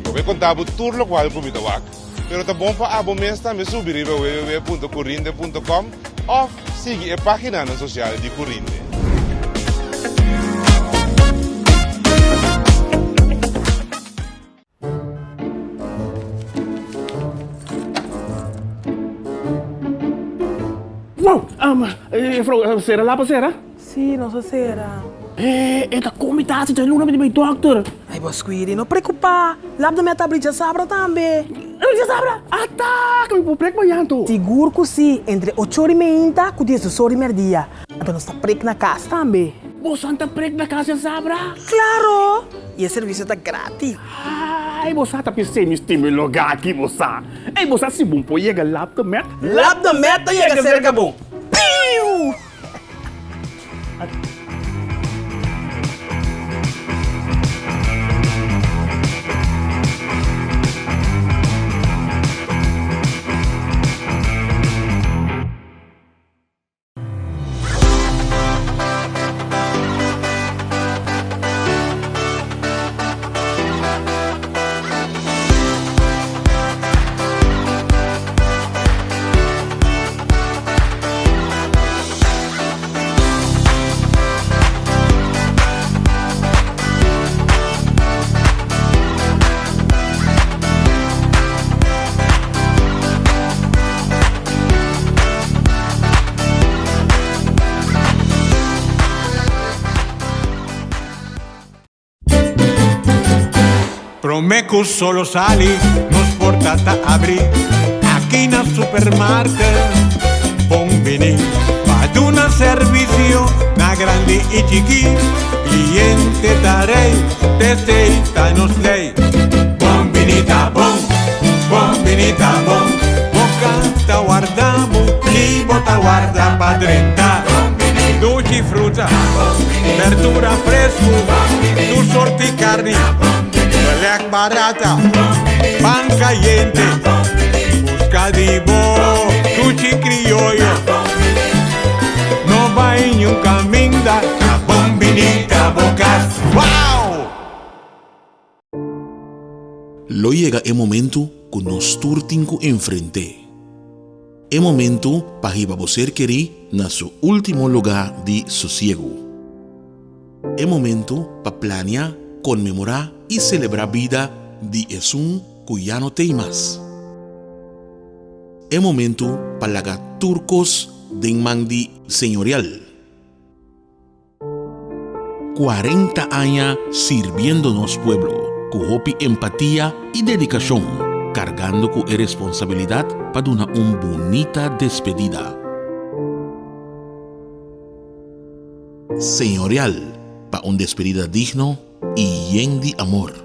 Lo bo konta bo tur lokual ku mi ta wak, pero ta bon pa abo mes tambe subi riba www.curinde.com òf sigui e páginanan sosial di Curinde. Wow! Juffrouw, sera lap a sera? Sí, nos a sera. E, e ta kon mi ta hasi dje luna mi ta bai dokter. Ai, bo Squiri, no preocupa. Lap de mi a ta abri djasabra tambe. Abri djasabra? Ata! Ke mi por prek mañan anto? Sigur ku sí, entre ocho ora i meinta ku diesdos ora i merdia. Anto nos ta prek na kas tambe. Boso ta prek na kas djasabra? Klaro! I e servisio ta gratis. Ai, bo sa ta p'esei mi stima e lugá aki, bo sa. Ei, bo sa si bon por yega Lap de Met? Lap de Met ta yega serka bo. Piu! Promé ku solo sali, nos porta ta abrí aki na Supermarket. Bon biní pa duna servisio na grandi i chikí. Kliente ta rei, t'esei ta nos lei. Bon biní ta bon, bon biní ta bon. Bo kanta warda bo i bo ta warda pa drenta. Dushi fruta, berdura fresku, tur sorti karni, belèk barata, pan kayente. Buska di bo dushi krioyo. No bai niun kaminda, ta bon bini ta bo kas. Wow! Lo yega e momentu ku nos tur tin ku enfrent'é. E momentu pa hiba bo ser kerí na su último lugá di sosiegu. E momentu pa plania, konmemorá i selebrá bida di esun ku ya no t'ei mas. E momentu pa laga tur kos den man di Señorial. 40 aña sirbiendo nos pueblo ku hopi empatia i dedikashon, kargando ku e responsabilidat pa duna un bunita despedida. Señorial pa un despedida digno i yen di amor.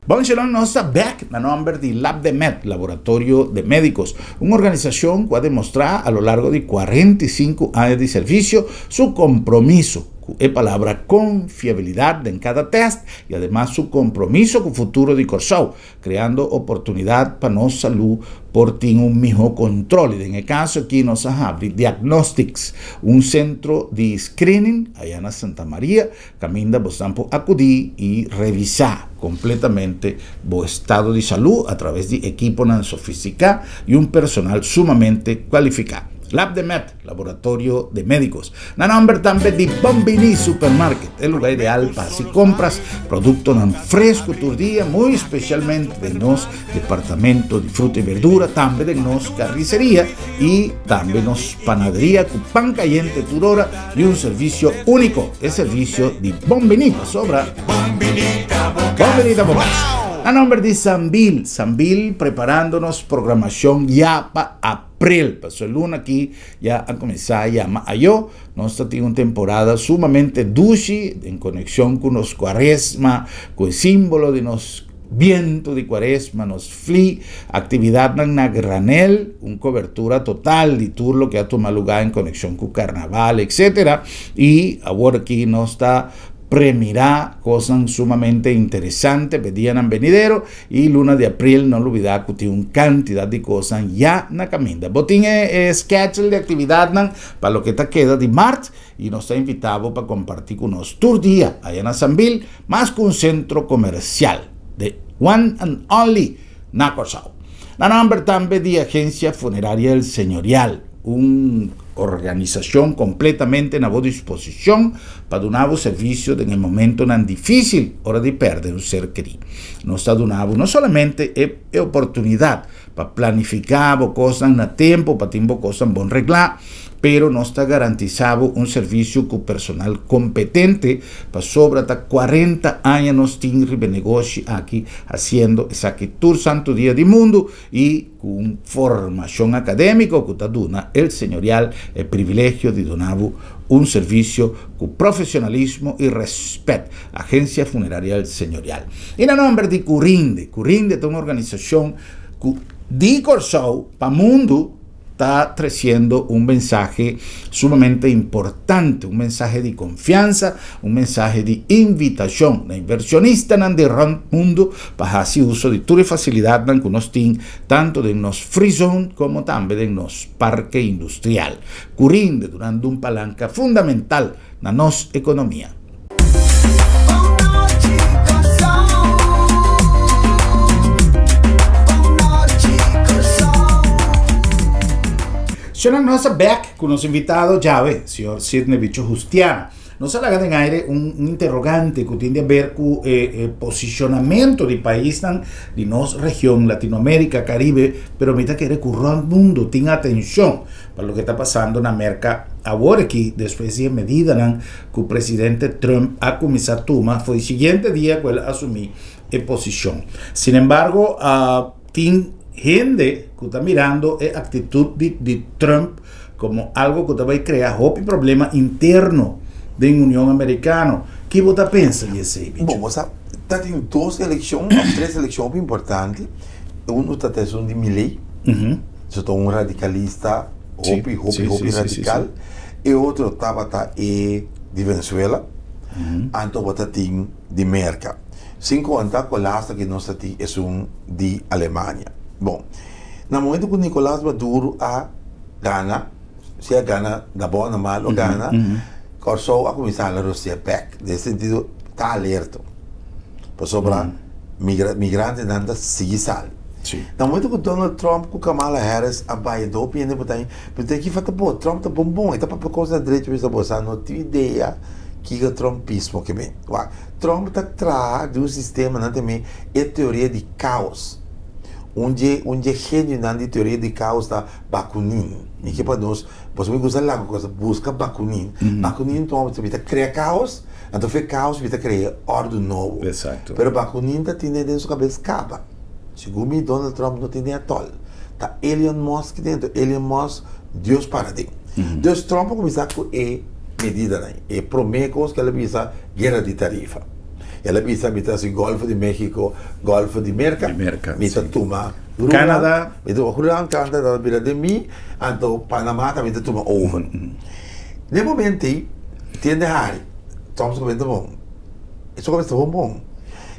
Bon Shalom, nos ta bek na nomber di LabdeMed, Laboratorio de Médicos, un organisacion cu a demostra a lo largo di 45 aña di servicio su compromiso cu e palabra confiabilidad den cada test y ademas su compromiso cu futuro di Corsou, Creando oportunidad pa nos salud por tin un miho control y den e caso aki nos a habri Diagnostics, un centro di screening aya na Santa Maria caminda bosnan por acudi y revisa completamente bo estado di salud a traves di equiponan sofistica y un personal sumamente cualifica. Labdemed. Laboratorio de Médicos. Na nomber tambe di Bombini Supermarket, e lugar ideal pa haci compras, productonan fresco tur dia, muy especialmente den nos departamento di fruta y verdura, tambe den nos carniceria y tambe nos panaderia cu pan cayente tur ora y un servicio unico, e servicio di Bombini, pasobra Bombini ta bo cas. Na nomber di Sambil, Sambil preparando nos programacion ya pa April, pasobra e luna aki ya a kuminsá yama ayó. Nos ta tin un temporada sumamente dushi den konekshon ku nos kuaresma, ku e símbolo di nos bientu di kuaresma, nos fli, aktividatnan na granel, un kobertura total di tur loke a tuma lugá en konekshon ku karnaval, etsetera. I awor aki nos ta premirá kosnan sumamente interesante pa e dianan benidero. Y luna di april no lubida cu tin un cantidad di cosnan ya na caminda. Bo tin e schedule di actividadnan pa loke ta keda di mart y nos ta invita bo pa comparti cu nos tur dia aya na Sambil, mas cu un centro comercial, the one and only na Corsou. Na nomber tambe di Agencia Funeraria El Señorial, un organisacion completamente na bo disposicion pa duna bo servicio den e momentonan dificil ora di perde un ser keri. Nos ta duna bo no solamente e e oportunidad pa planifica bo cosnan na tempo pa tin bo cosnan bon regla, pero nos ta garantisa bo un servicio cu personal competente pasobra ta cuarenta aña nos tin riba e negoshi aki haciendo esaki tur santo dia di mundo y Ku un formashon akadémiko ku ta duna El Señorial e privilegio di duna bo un servisio ku profesionalismo i rèspèt, Agensia Funeraria El Señorial. I na nòmber di Curinde, Curinde ta un organisashon ku di Kòrsou pa mundu ta tresiendo un mensahe sumamente importante, un mensahe di konfiansa, un mensahe di invitashon na invershonistanan di rònt mundu pa hasi uso di tur e fasilidatnan ku nos tin tantu den nos free zone komo tambe den nos parke industrial, ku rinde durante un palanka fundamental na nos ekonomia. Señornan, nos ta bek ku nos invitado djawe, señor Sidney Bicho Justiana. Nos a laga den aire un interrogante ku tin di haber ku e posishonamentu di paisnan di nos region Latinoamerica, Caribe, pero mi ta kere ku rònt mundu tin atenshon pa loke ta pasando na Merka awor aki despues di e medidanan ku presidente Trump a kuminsá tuma for di siguiente dia ku el a asumí e posishon. Sinembargo, tin hende ku ta mirando e aktitut di Trump Como algo cu ta bay crea hopi problema interno den Union Americano. Ki bo ta pensa di esey, Bicho? Bon, bo sa, ta tin dos eleccion of tres eleccion hopi importante. Uno ta ta esun di Milei, su ta un radicalista hopi, hopi, hopi radical. E otro tabata e di Venezuela, anto bo ta tin di Merca. Sin conta cu laatste cu nos ta tin esun di Alemania. Bon, na momento cu Nicolas Maduro a gana, si a gana na bon o na mal o gana, Kòrsou a kuminsá hala Rusia bèk, den e sentido ta alerto, pasobra migrantenan ta sigui sali. Na momento ku Donald Trump ku Kamala Harris a bai do hopi hende por ta pero ta kifa ta bo, Trump ta bon bon, e ta papia kos na drechi, bisa bo sa no tin idea kiko Trumpismo ke bin. Wak, Trump ta traha di un sistema nan ta mi e teoria di kaos. Un dje un dje genionan di teoria di kaos ta Bakunin. Mi ke pa nos, pasobra mi gusta laga kos, buska Bakunin. Bakunin ta un hòmber ta krea kaos, anto for e kaos mi ta krea òrdu nobo. Pero Bakunin ta tene den su kabes kaba. Segun mi Donald Trump no tene atòl. Ta Elon Musk ki tene, anto Elon Musk Dios para den. Dus Trump a kuminsá ku e medidanan. E promé kos ku el a bisa, guera di tarifa. El a bisa mi ta hasi Golfo di Mexico, Golfo di Merca, mi ta tuma Groenland, mi ta tuma Groenland, Canada ta bira den mi, anto Panama tambe ta tuma over. Den momento ei, tiende hari, Trump su kabes ta bon, su kabes ta bon bon.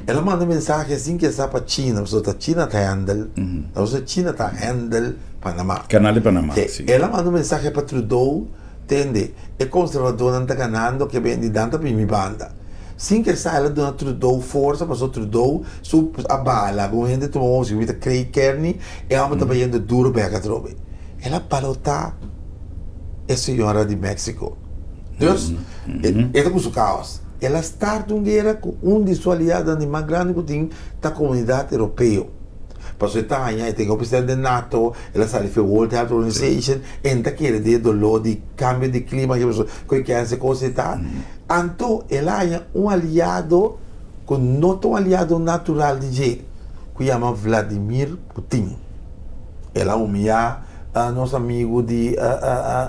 El a manda mensahe sin ke sa pa China, pasobra ta China ta handle, pasobra China ta handle Panama. Canal di Panama, si. El a manda un mensahe pa Trudeau, tende, e conservadornan ta ganando, ke bende nan ta bin mi banda. Sin ke sa el a duna Trudeau forsa pasobra Trudeau su a baha laga un hende tuma un mi ta crei Kearney e homber ta bayendo duro bek atrobe. El a balota e señora di Mexico. Dus e ta ku su kaos. El a start un guera ku un di su aliadonan di mas grandi ku tin ta Comunidad Europeo. Pasobra e ta haña e tin hopi sèn den nato, el a sali for World Health Organization, e ta kere den e doló di kambio di klima ku e kènse kos ei ta. Anto el a haña un aliado ku no ta un aliado natural di dje, ku yama Vladimir Putin. El a humiyá nos amigu di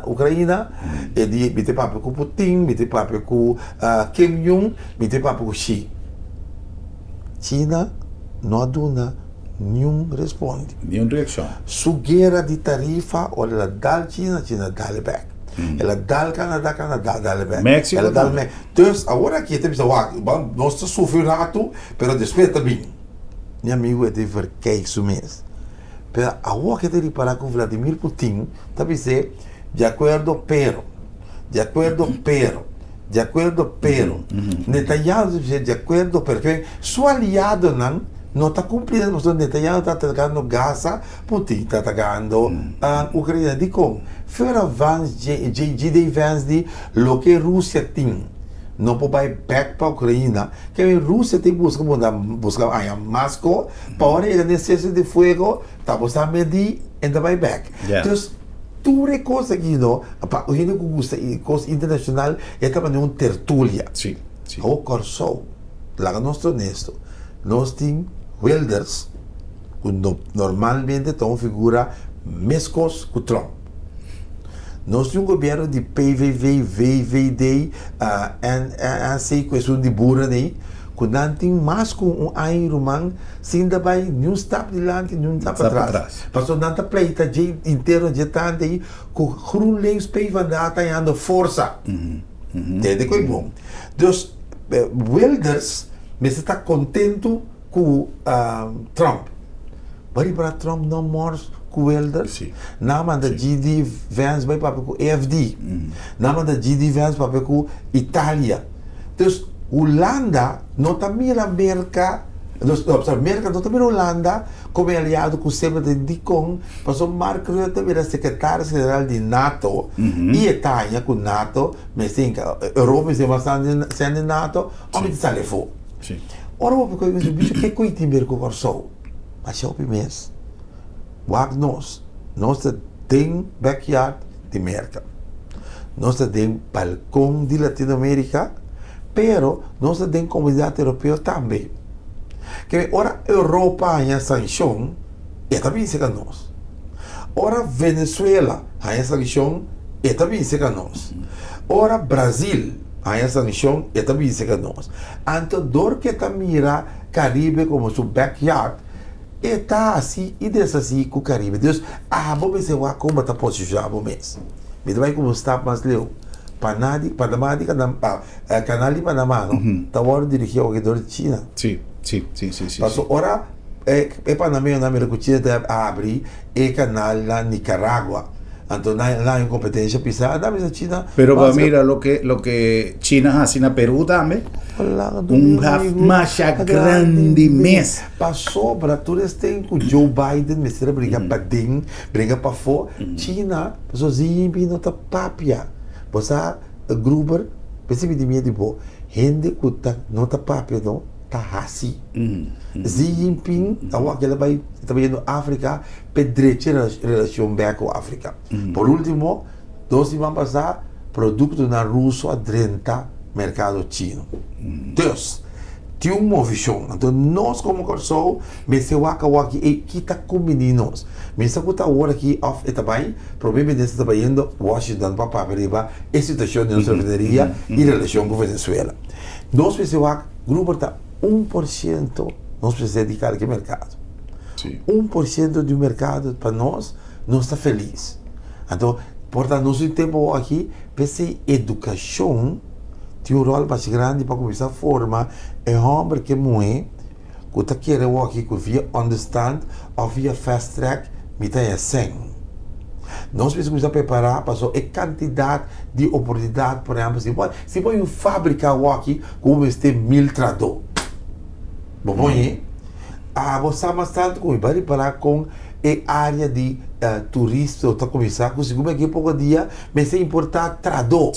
Ukraina, e di, Mi ta papia ku Putin, mi ta papia ku Kim Jong, mi ta papia ku Xi. China no a duna niun respondi. Niun reakshon. Su guera di tarifa, ora el a dal China, China a dal e bèk. El a dal Canada, Canada a dal e bek. Mexico El a dal tambe. Me Dus awor aki e ta bisa wak, ban nos ta sufri un ratu, pero despues ta bin. Mi amigu e ta verkijk su mes. Pero awor aki e ta ripara ku Vladimir Putin ta bis'é, di akuerdo pero, di akuerdo pero, di akuerdo pero. Netanyahu ta bis'é di akuerdo pero. Ke su aliadonan no ta kumpliendo pasobra Netanyahu ta atakando Gaza. Putin ta atacando Ucrania dicon? Fuera Vance JD Vance di loke Rusia tin no por bay bek pa Ucraina ke Rusia tin busca busca haña mas co pa ora yega den cese de fuego ta bo sa medi en ta bay bek dus tur e cos aki no pa un hende cu gusta cos internacional e ta manera un tertulia awor Corsou laga nos ta honesto nos tin Wilders. ku normalmente ta un figura meskos ku Trump. Nos tin un gobièrnu di PVV, VVD, NSC ku esun di buren ei, ku nan tin mas ku un aña i ruman sin ta bai niun stap dilanti niun stap atras. Pasobra nan ta pleita dje interno dje tante ei ku GroenLinks PvdA ta hañando forsa. Tende ku ei bon. Dus Wilders mester ta kontentu. Ku Trump. Bo ripara Trump no mors ku Wilders? Nan a manda JD Vance bai papia ku AFD. Nan a manda JD Vance papia ku Italia. Dus Hulanda no ta mira Merka. Nos, no, sorry, Merka no ta mira Hulanda komo e aliado ku semper ta dikon, pasobra Mark Rutte a bira sekretario general di nato i e ta haña ku nato mester hinka, Europa mester mas sèn den nato òf mester sali afó. Ora bo por kohe bicho ke ku tin ber ku Kòrsou? Masha hopi mes. Wak nos, nos ta den backyard di Merka. Nos ta den balkon di Latinoamérika, pero nos ta den komunidat europeo tambe. Ke ora Europa haña sanshon, e ta bin serka nos. Ora Venezuela haña sanshon, e ta bin serka nos. Ora Brazil haña sanshon, e ta bin serka nos. Anto dor ke ta mira Karibe komo su backyard, E ta hasi i deshasí ku Karibe. Dus, abo mester wak kon bo ta posishoná bo mes. Mi ta bai ku un stap mas leu. Pana di, Panamá di Kanam, Kanal di Panamá, no, ta wòrdu dirigí awor dor di China. Sí, sí, sí, sí, sí. Pasobra ora e e panameñonan mira ku China ta habri e kanal na Nicaragua, anto nan nan haña un kompetensha pisá, nan bisa China, Pero bo a mira loke loke China hasi na Perú tambe? Un haf masha grandi mes. Pasobra tur esten ku Joe Biden mester a bringa paden, bringa pafó, China, pasobra Xi Jinping no ta papia. Bo sa, Gruber, mester bini miedu di bo, hende ku ta no ta papia no ta hasi. Xi Jinping awor ke el a bai, e ta bayendo Afrika p'e drecha e relashon bèk ku Afrika. Por ultimo, dos siman pasá, produktonan ruso a drenta merkado chino. Dus, tin un movishon. Anto nos komo Kòrsou mester wak awor aki ey ki ta kumbiní nos. Mester ku ta awor aki òf e ta bai, Prome Minister ta bayendo Washington pa papia riba e situashon di nos refineria i relashon ku Venezuela. Nos mester wak Gruber ta 1% nos mester di kalke merkado. 1% di un merkado pa nos, nos ta felis. Anto por ta nos un tempu awor aki p'esei edukashon tin un ròl mas grandi pa kuminsá forma e hòmber ku e muhé ku ta kere wòki ku via ònderstand òf via fast track mi ta haña sèn. Nos mester kuminsá prepará pasobra e kantidat di oportunidat por ehèmpel si bo si bo hay un fábrika wòki ku bo mester mil trahadó bo por hañ'é. Abo sa mas tantu ku mi bai ripará kon e área di turista ta kuminsá ku segun mi aki poko dia mester importá trahadó.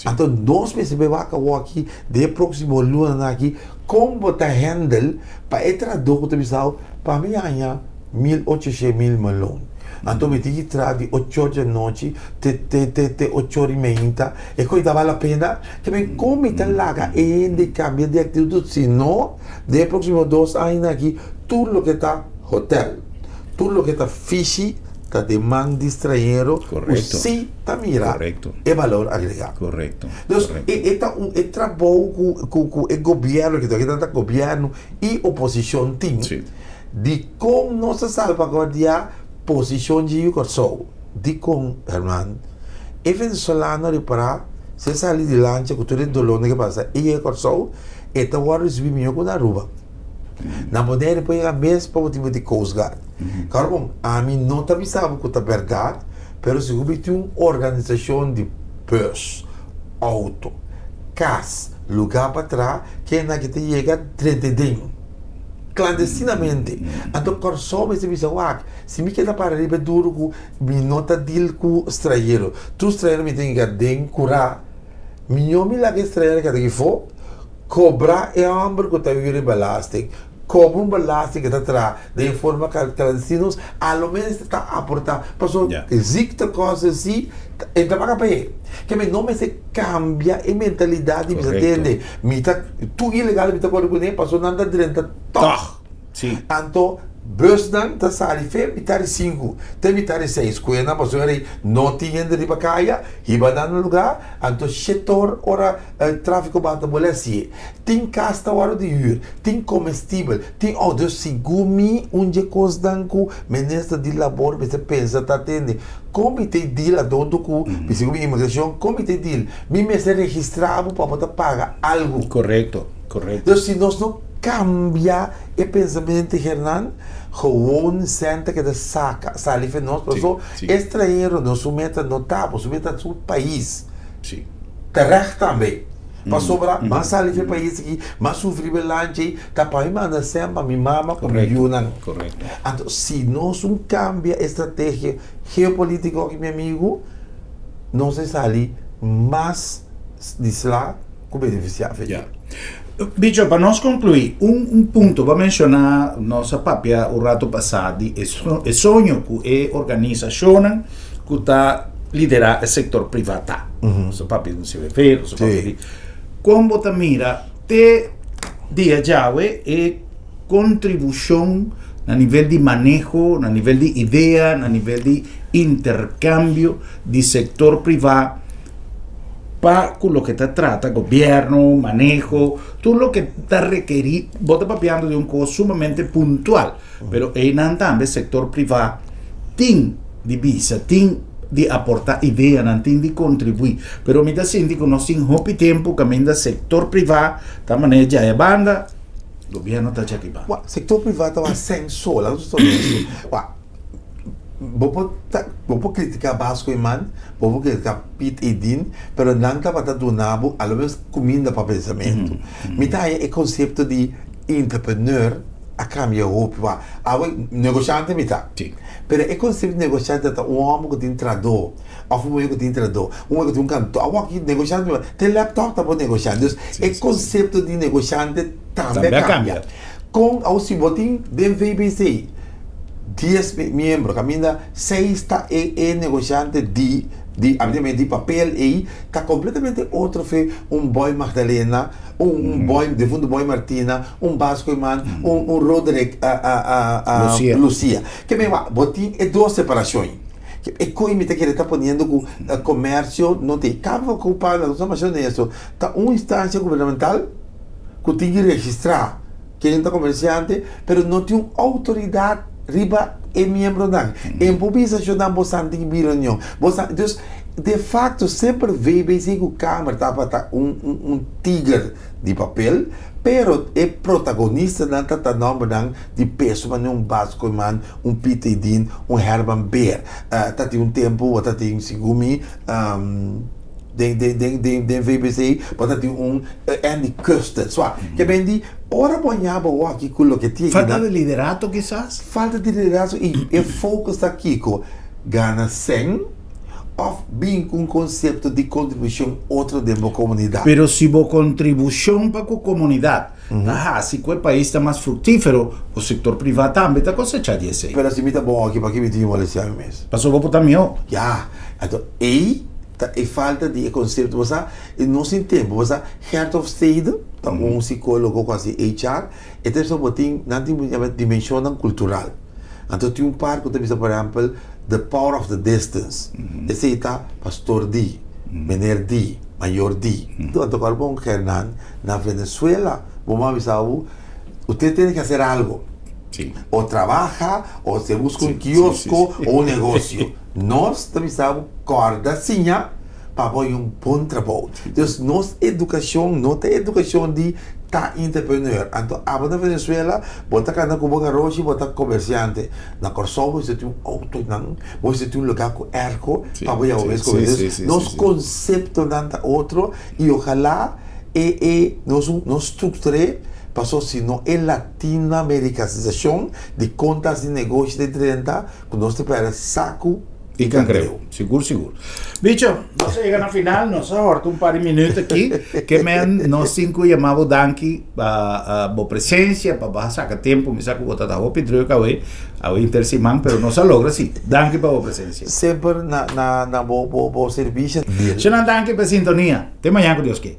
Anto nos mester bai wak awor aki den e próksimo lunanan aki kon bo ta hèndel pa e trahadó ku ta bisa bo pa mi haña 1800 mil malon. Anto mi tin ki traha di ocho or di anochi te te te te ocho or i meinta e koe ta bal la pena? Ke men kon mi ta laga e hende kambia di aktitut si no Den e próksimo dos añanan aki tur loke ta hotèl, tur loke ta fishi ta den man di strañero ku sí ta mira e balor agregá. Dus e ta un e trabou ku ku e gobièrnu, ki ta ta gobièrnu i oposishon tin di kon nos ta salbaguardiá posishon dje yu Kòrsou. Dikon, Herman? E venezolano a ripará si e sali di lancha ku tur e dolónan ke pasa e yega Kòrsou, E ta wòrdu risibí mihó ku na Aruba. Na Bonaire por yega mes pa motibu di Coast Guard. Kòrda bon, ami no ta bisa bo ku ta bèrdat, pero sigur mi tin un organisashon di bùs, outo, kas, lugá pa traha, kende aki ta yega drenta den klandestinamente. Anto Kòrsou mester bisa, wak, si mi keda para riba e duru ku mi no ta deal ku strahero, tur strahero mi tin yega den kurá. Mihó mi laga e estrella keda aki fo, kobra e hòmber ku ta hür e belasting, kobra un belasting ku ta traha den e forma klandestinos, a lo menos e ta aportá, pasobra ziektekosten si e ta paga pa e. Ke mi no mester kambia e mentalidat di bisa tende, mi ta tur ilegal mi ta kore kuné pasobra nan ta drenta tòg. Anto busnan ta sali fe mitar di sinku te mitar di seis ku e nan pasobra ei no tin hende riba kaya, hiba nan na lugá, anto shetor ora tráfiko bata bo lesié. Tin kas ta wòrdu di hür, tin komestibel, tin outo. Dus segun mi un dje kosnan ku minister di labor mester pensa ta tende, kon mi ta e deal adonto ku mi segun mi imigrashon, kon mi ta e deal? Mi mester registrá bo pa bo ta paga algu. Korekto, korekto. Dus si nos no Cambia e pensamiento Hernan, gewoon cen ta keda saca, sali fe nos, paso e stranhero no su meta no ta bo, su meta su pais. Terecht tambe. Pasobra m'a sali for e pais aki, m'a sufri riba e lanchi ei, ta pa mi manda sèn pa mi mama ku mi yunan. Anto si nos un kambia e strategia geopolitiko aki mi amigu, nos a sali mas di sla ku benefisiá fe dje. Bicho, pa nos konkluí, un un punto, bo a menshoná, nos a papia un rato pasá di e e soño ku e organisashonnan ku ta liderá e sektor privá ta. Nos a papia di un CVV, nos a papia di. Kon bo ta mira te dia djawe e kontribushon na nivel di maneho, na nivel di idea, na nivel di interkambio di sektor privá pa ku loke ta trata gobièrnu, maneho, tur loke ta rekerí, bo ta papiando di un kos sumamente puntual, pero einan tambe sektor privá tin di bisa, tin di aportá ideanan, tin di kontribuí. Pero mi ta sinti ku nos tin hopi tempu kaminda sektor privá ta manera djaya banda, gobièrnu ta djaki banda. Wak, sektor privá ta wak sèn so, laga nos ta honesto. Wak, bo por ta, bo por kritiká Vasco Eman, bo por kritiká Piet Edin, pero nan tabata duna bo a lo menos kuminda pa pensamentu. Mi ta haña e konsepto di entrepreneur a kambia hopi. Wak, awe negoshante mi ta. Pero e konsepto di negoshante ta un hòmber ku tin tradó òf un muhé ku tin tradó, un muhé ku tin un kantor. Awor aki negoshante te laptop ta por negoshante. Dus e konsepto di negoshante tambe a kambia. Kon awor si bo tin den VBC dies miembro kaminda seis ta e e negoshante di di di papel ei ta kompletamente otro fe un Boy Magdalena, un Boy defuntu Boy Martina, un Vasco Eman, un un Roderick Lucia. Ke men wak, bo tin e dos separashon. E koe mi ta kere ta poniendo ku komersio no tin. Kaba ku Pablo, nos ta masha honesto, ta un instansia gubernamental ku tin ki registrá ken ta komersiante, pero no tin un outoridat riba e miembronan. E por bisa shonnan bo san tin ki bin reunion. Bo san, dus de facto semper VBC ku Kamer tabata un un tiger di papel, pero e protagonistanan ta ta nòmbernan di peso manera un Bas Koeiman, un Piet Edin, un Herman Beer. Ta tin un tempu bo ta tin segun mi den den den den den VBC bo ta tin un Andy Kuster. So ke men di ora bo ña bo wòki ku loke tin Falta di liderato kisas? Falta di liderato i e focus ta kiko? Gana sèn? Òf bin ku un konsepto di kontribushon otro den bo komunidat. Pero si bo kontribushon pa ku komunidat ta hasi ku e pais ta mas fruktífero, bo sektor privá tambe ta kosechá di esei. Pero si mi ta bon aki, pakí mi tin molestiá mi mes? Pasobra bo por ta mihó. Ya, anto ei ta e falta di e konsepto. Bo sa, nos tin tempu. Bo sa, Geert Hofstede ta un sikólogo ku hasi HR, e ta bisa bo tin, nan tin yama dimenshonnan kultural. Anto tin un par ku ta bisa por ehèmpel the power of the distance. Esei ta pastor di, meneer di, mayor di. Anto kòrda bon Hernan, na Venezuela bo mama bisa bo, usted tiene que hacer algo. O trabaja o se busca un kiosko o un negocio. Nos ta bisa bo kòrda siña pa bo haña un bon trabou. Dus nos edukashon no ta edukashon di ta entrepreneur. Anto abo na Venezuela bo ta kanda ku bo garoshi bo ta komersiante. Na Kòrsou bo mester tin un outonan, bo mester tin un lugá ku èrko pa bo yama bo mes komersiante. Dus nos konseptonan ta otro i ojalá e e nos nos struktur'é paso si no e latinoamerikasisashon di kon ta hasi negoshi den 30 ku nos ta pèrdè saku I cangreu. Sigur, sigur. Bicho, nos a yega na final, nos a horta un par di minuut aki. Ke men nos tin ku yama bo danki pa bo presencia, pa bo a saka tempo. Mi sa ku bo ta ta hopi druk awe, awe inter siman, pero nos a logra si. Danki pa bo presencia. Semper na na na bo bo bo servicio. Shenan danki pa e sintonia. Te mañan ku Dios ke.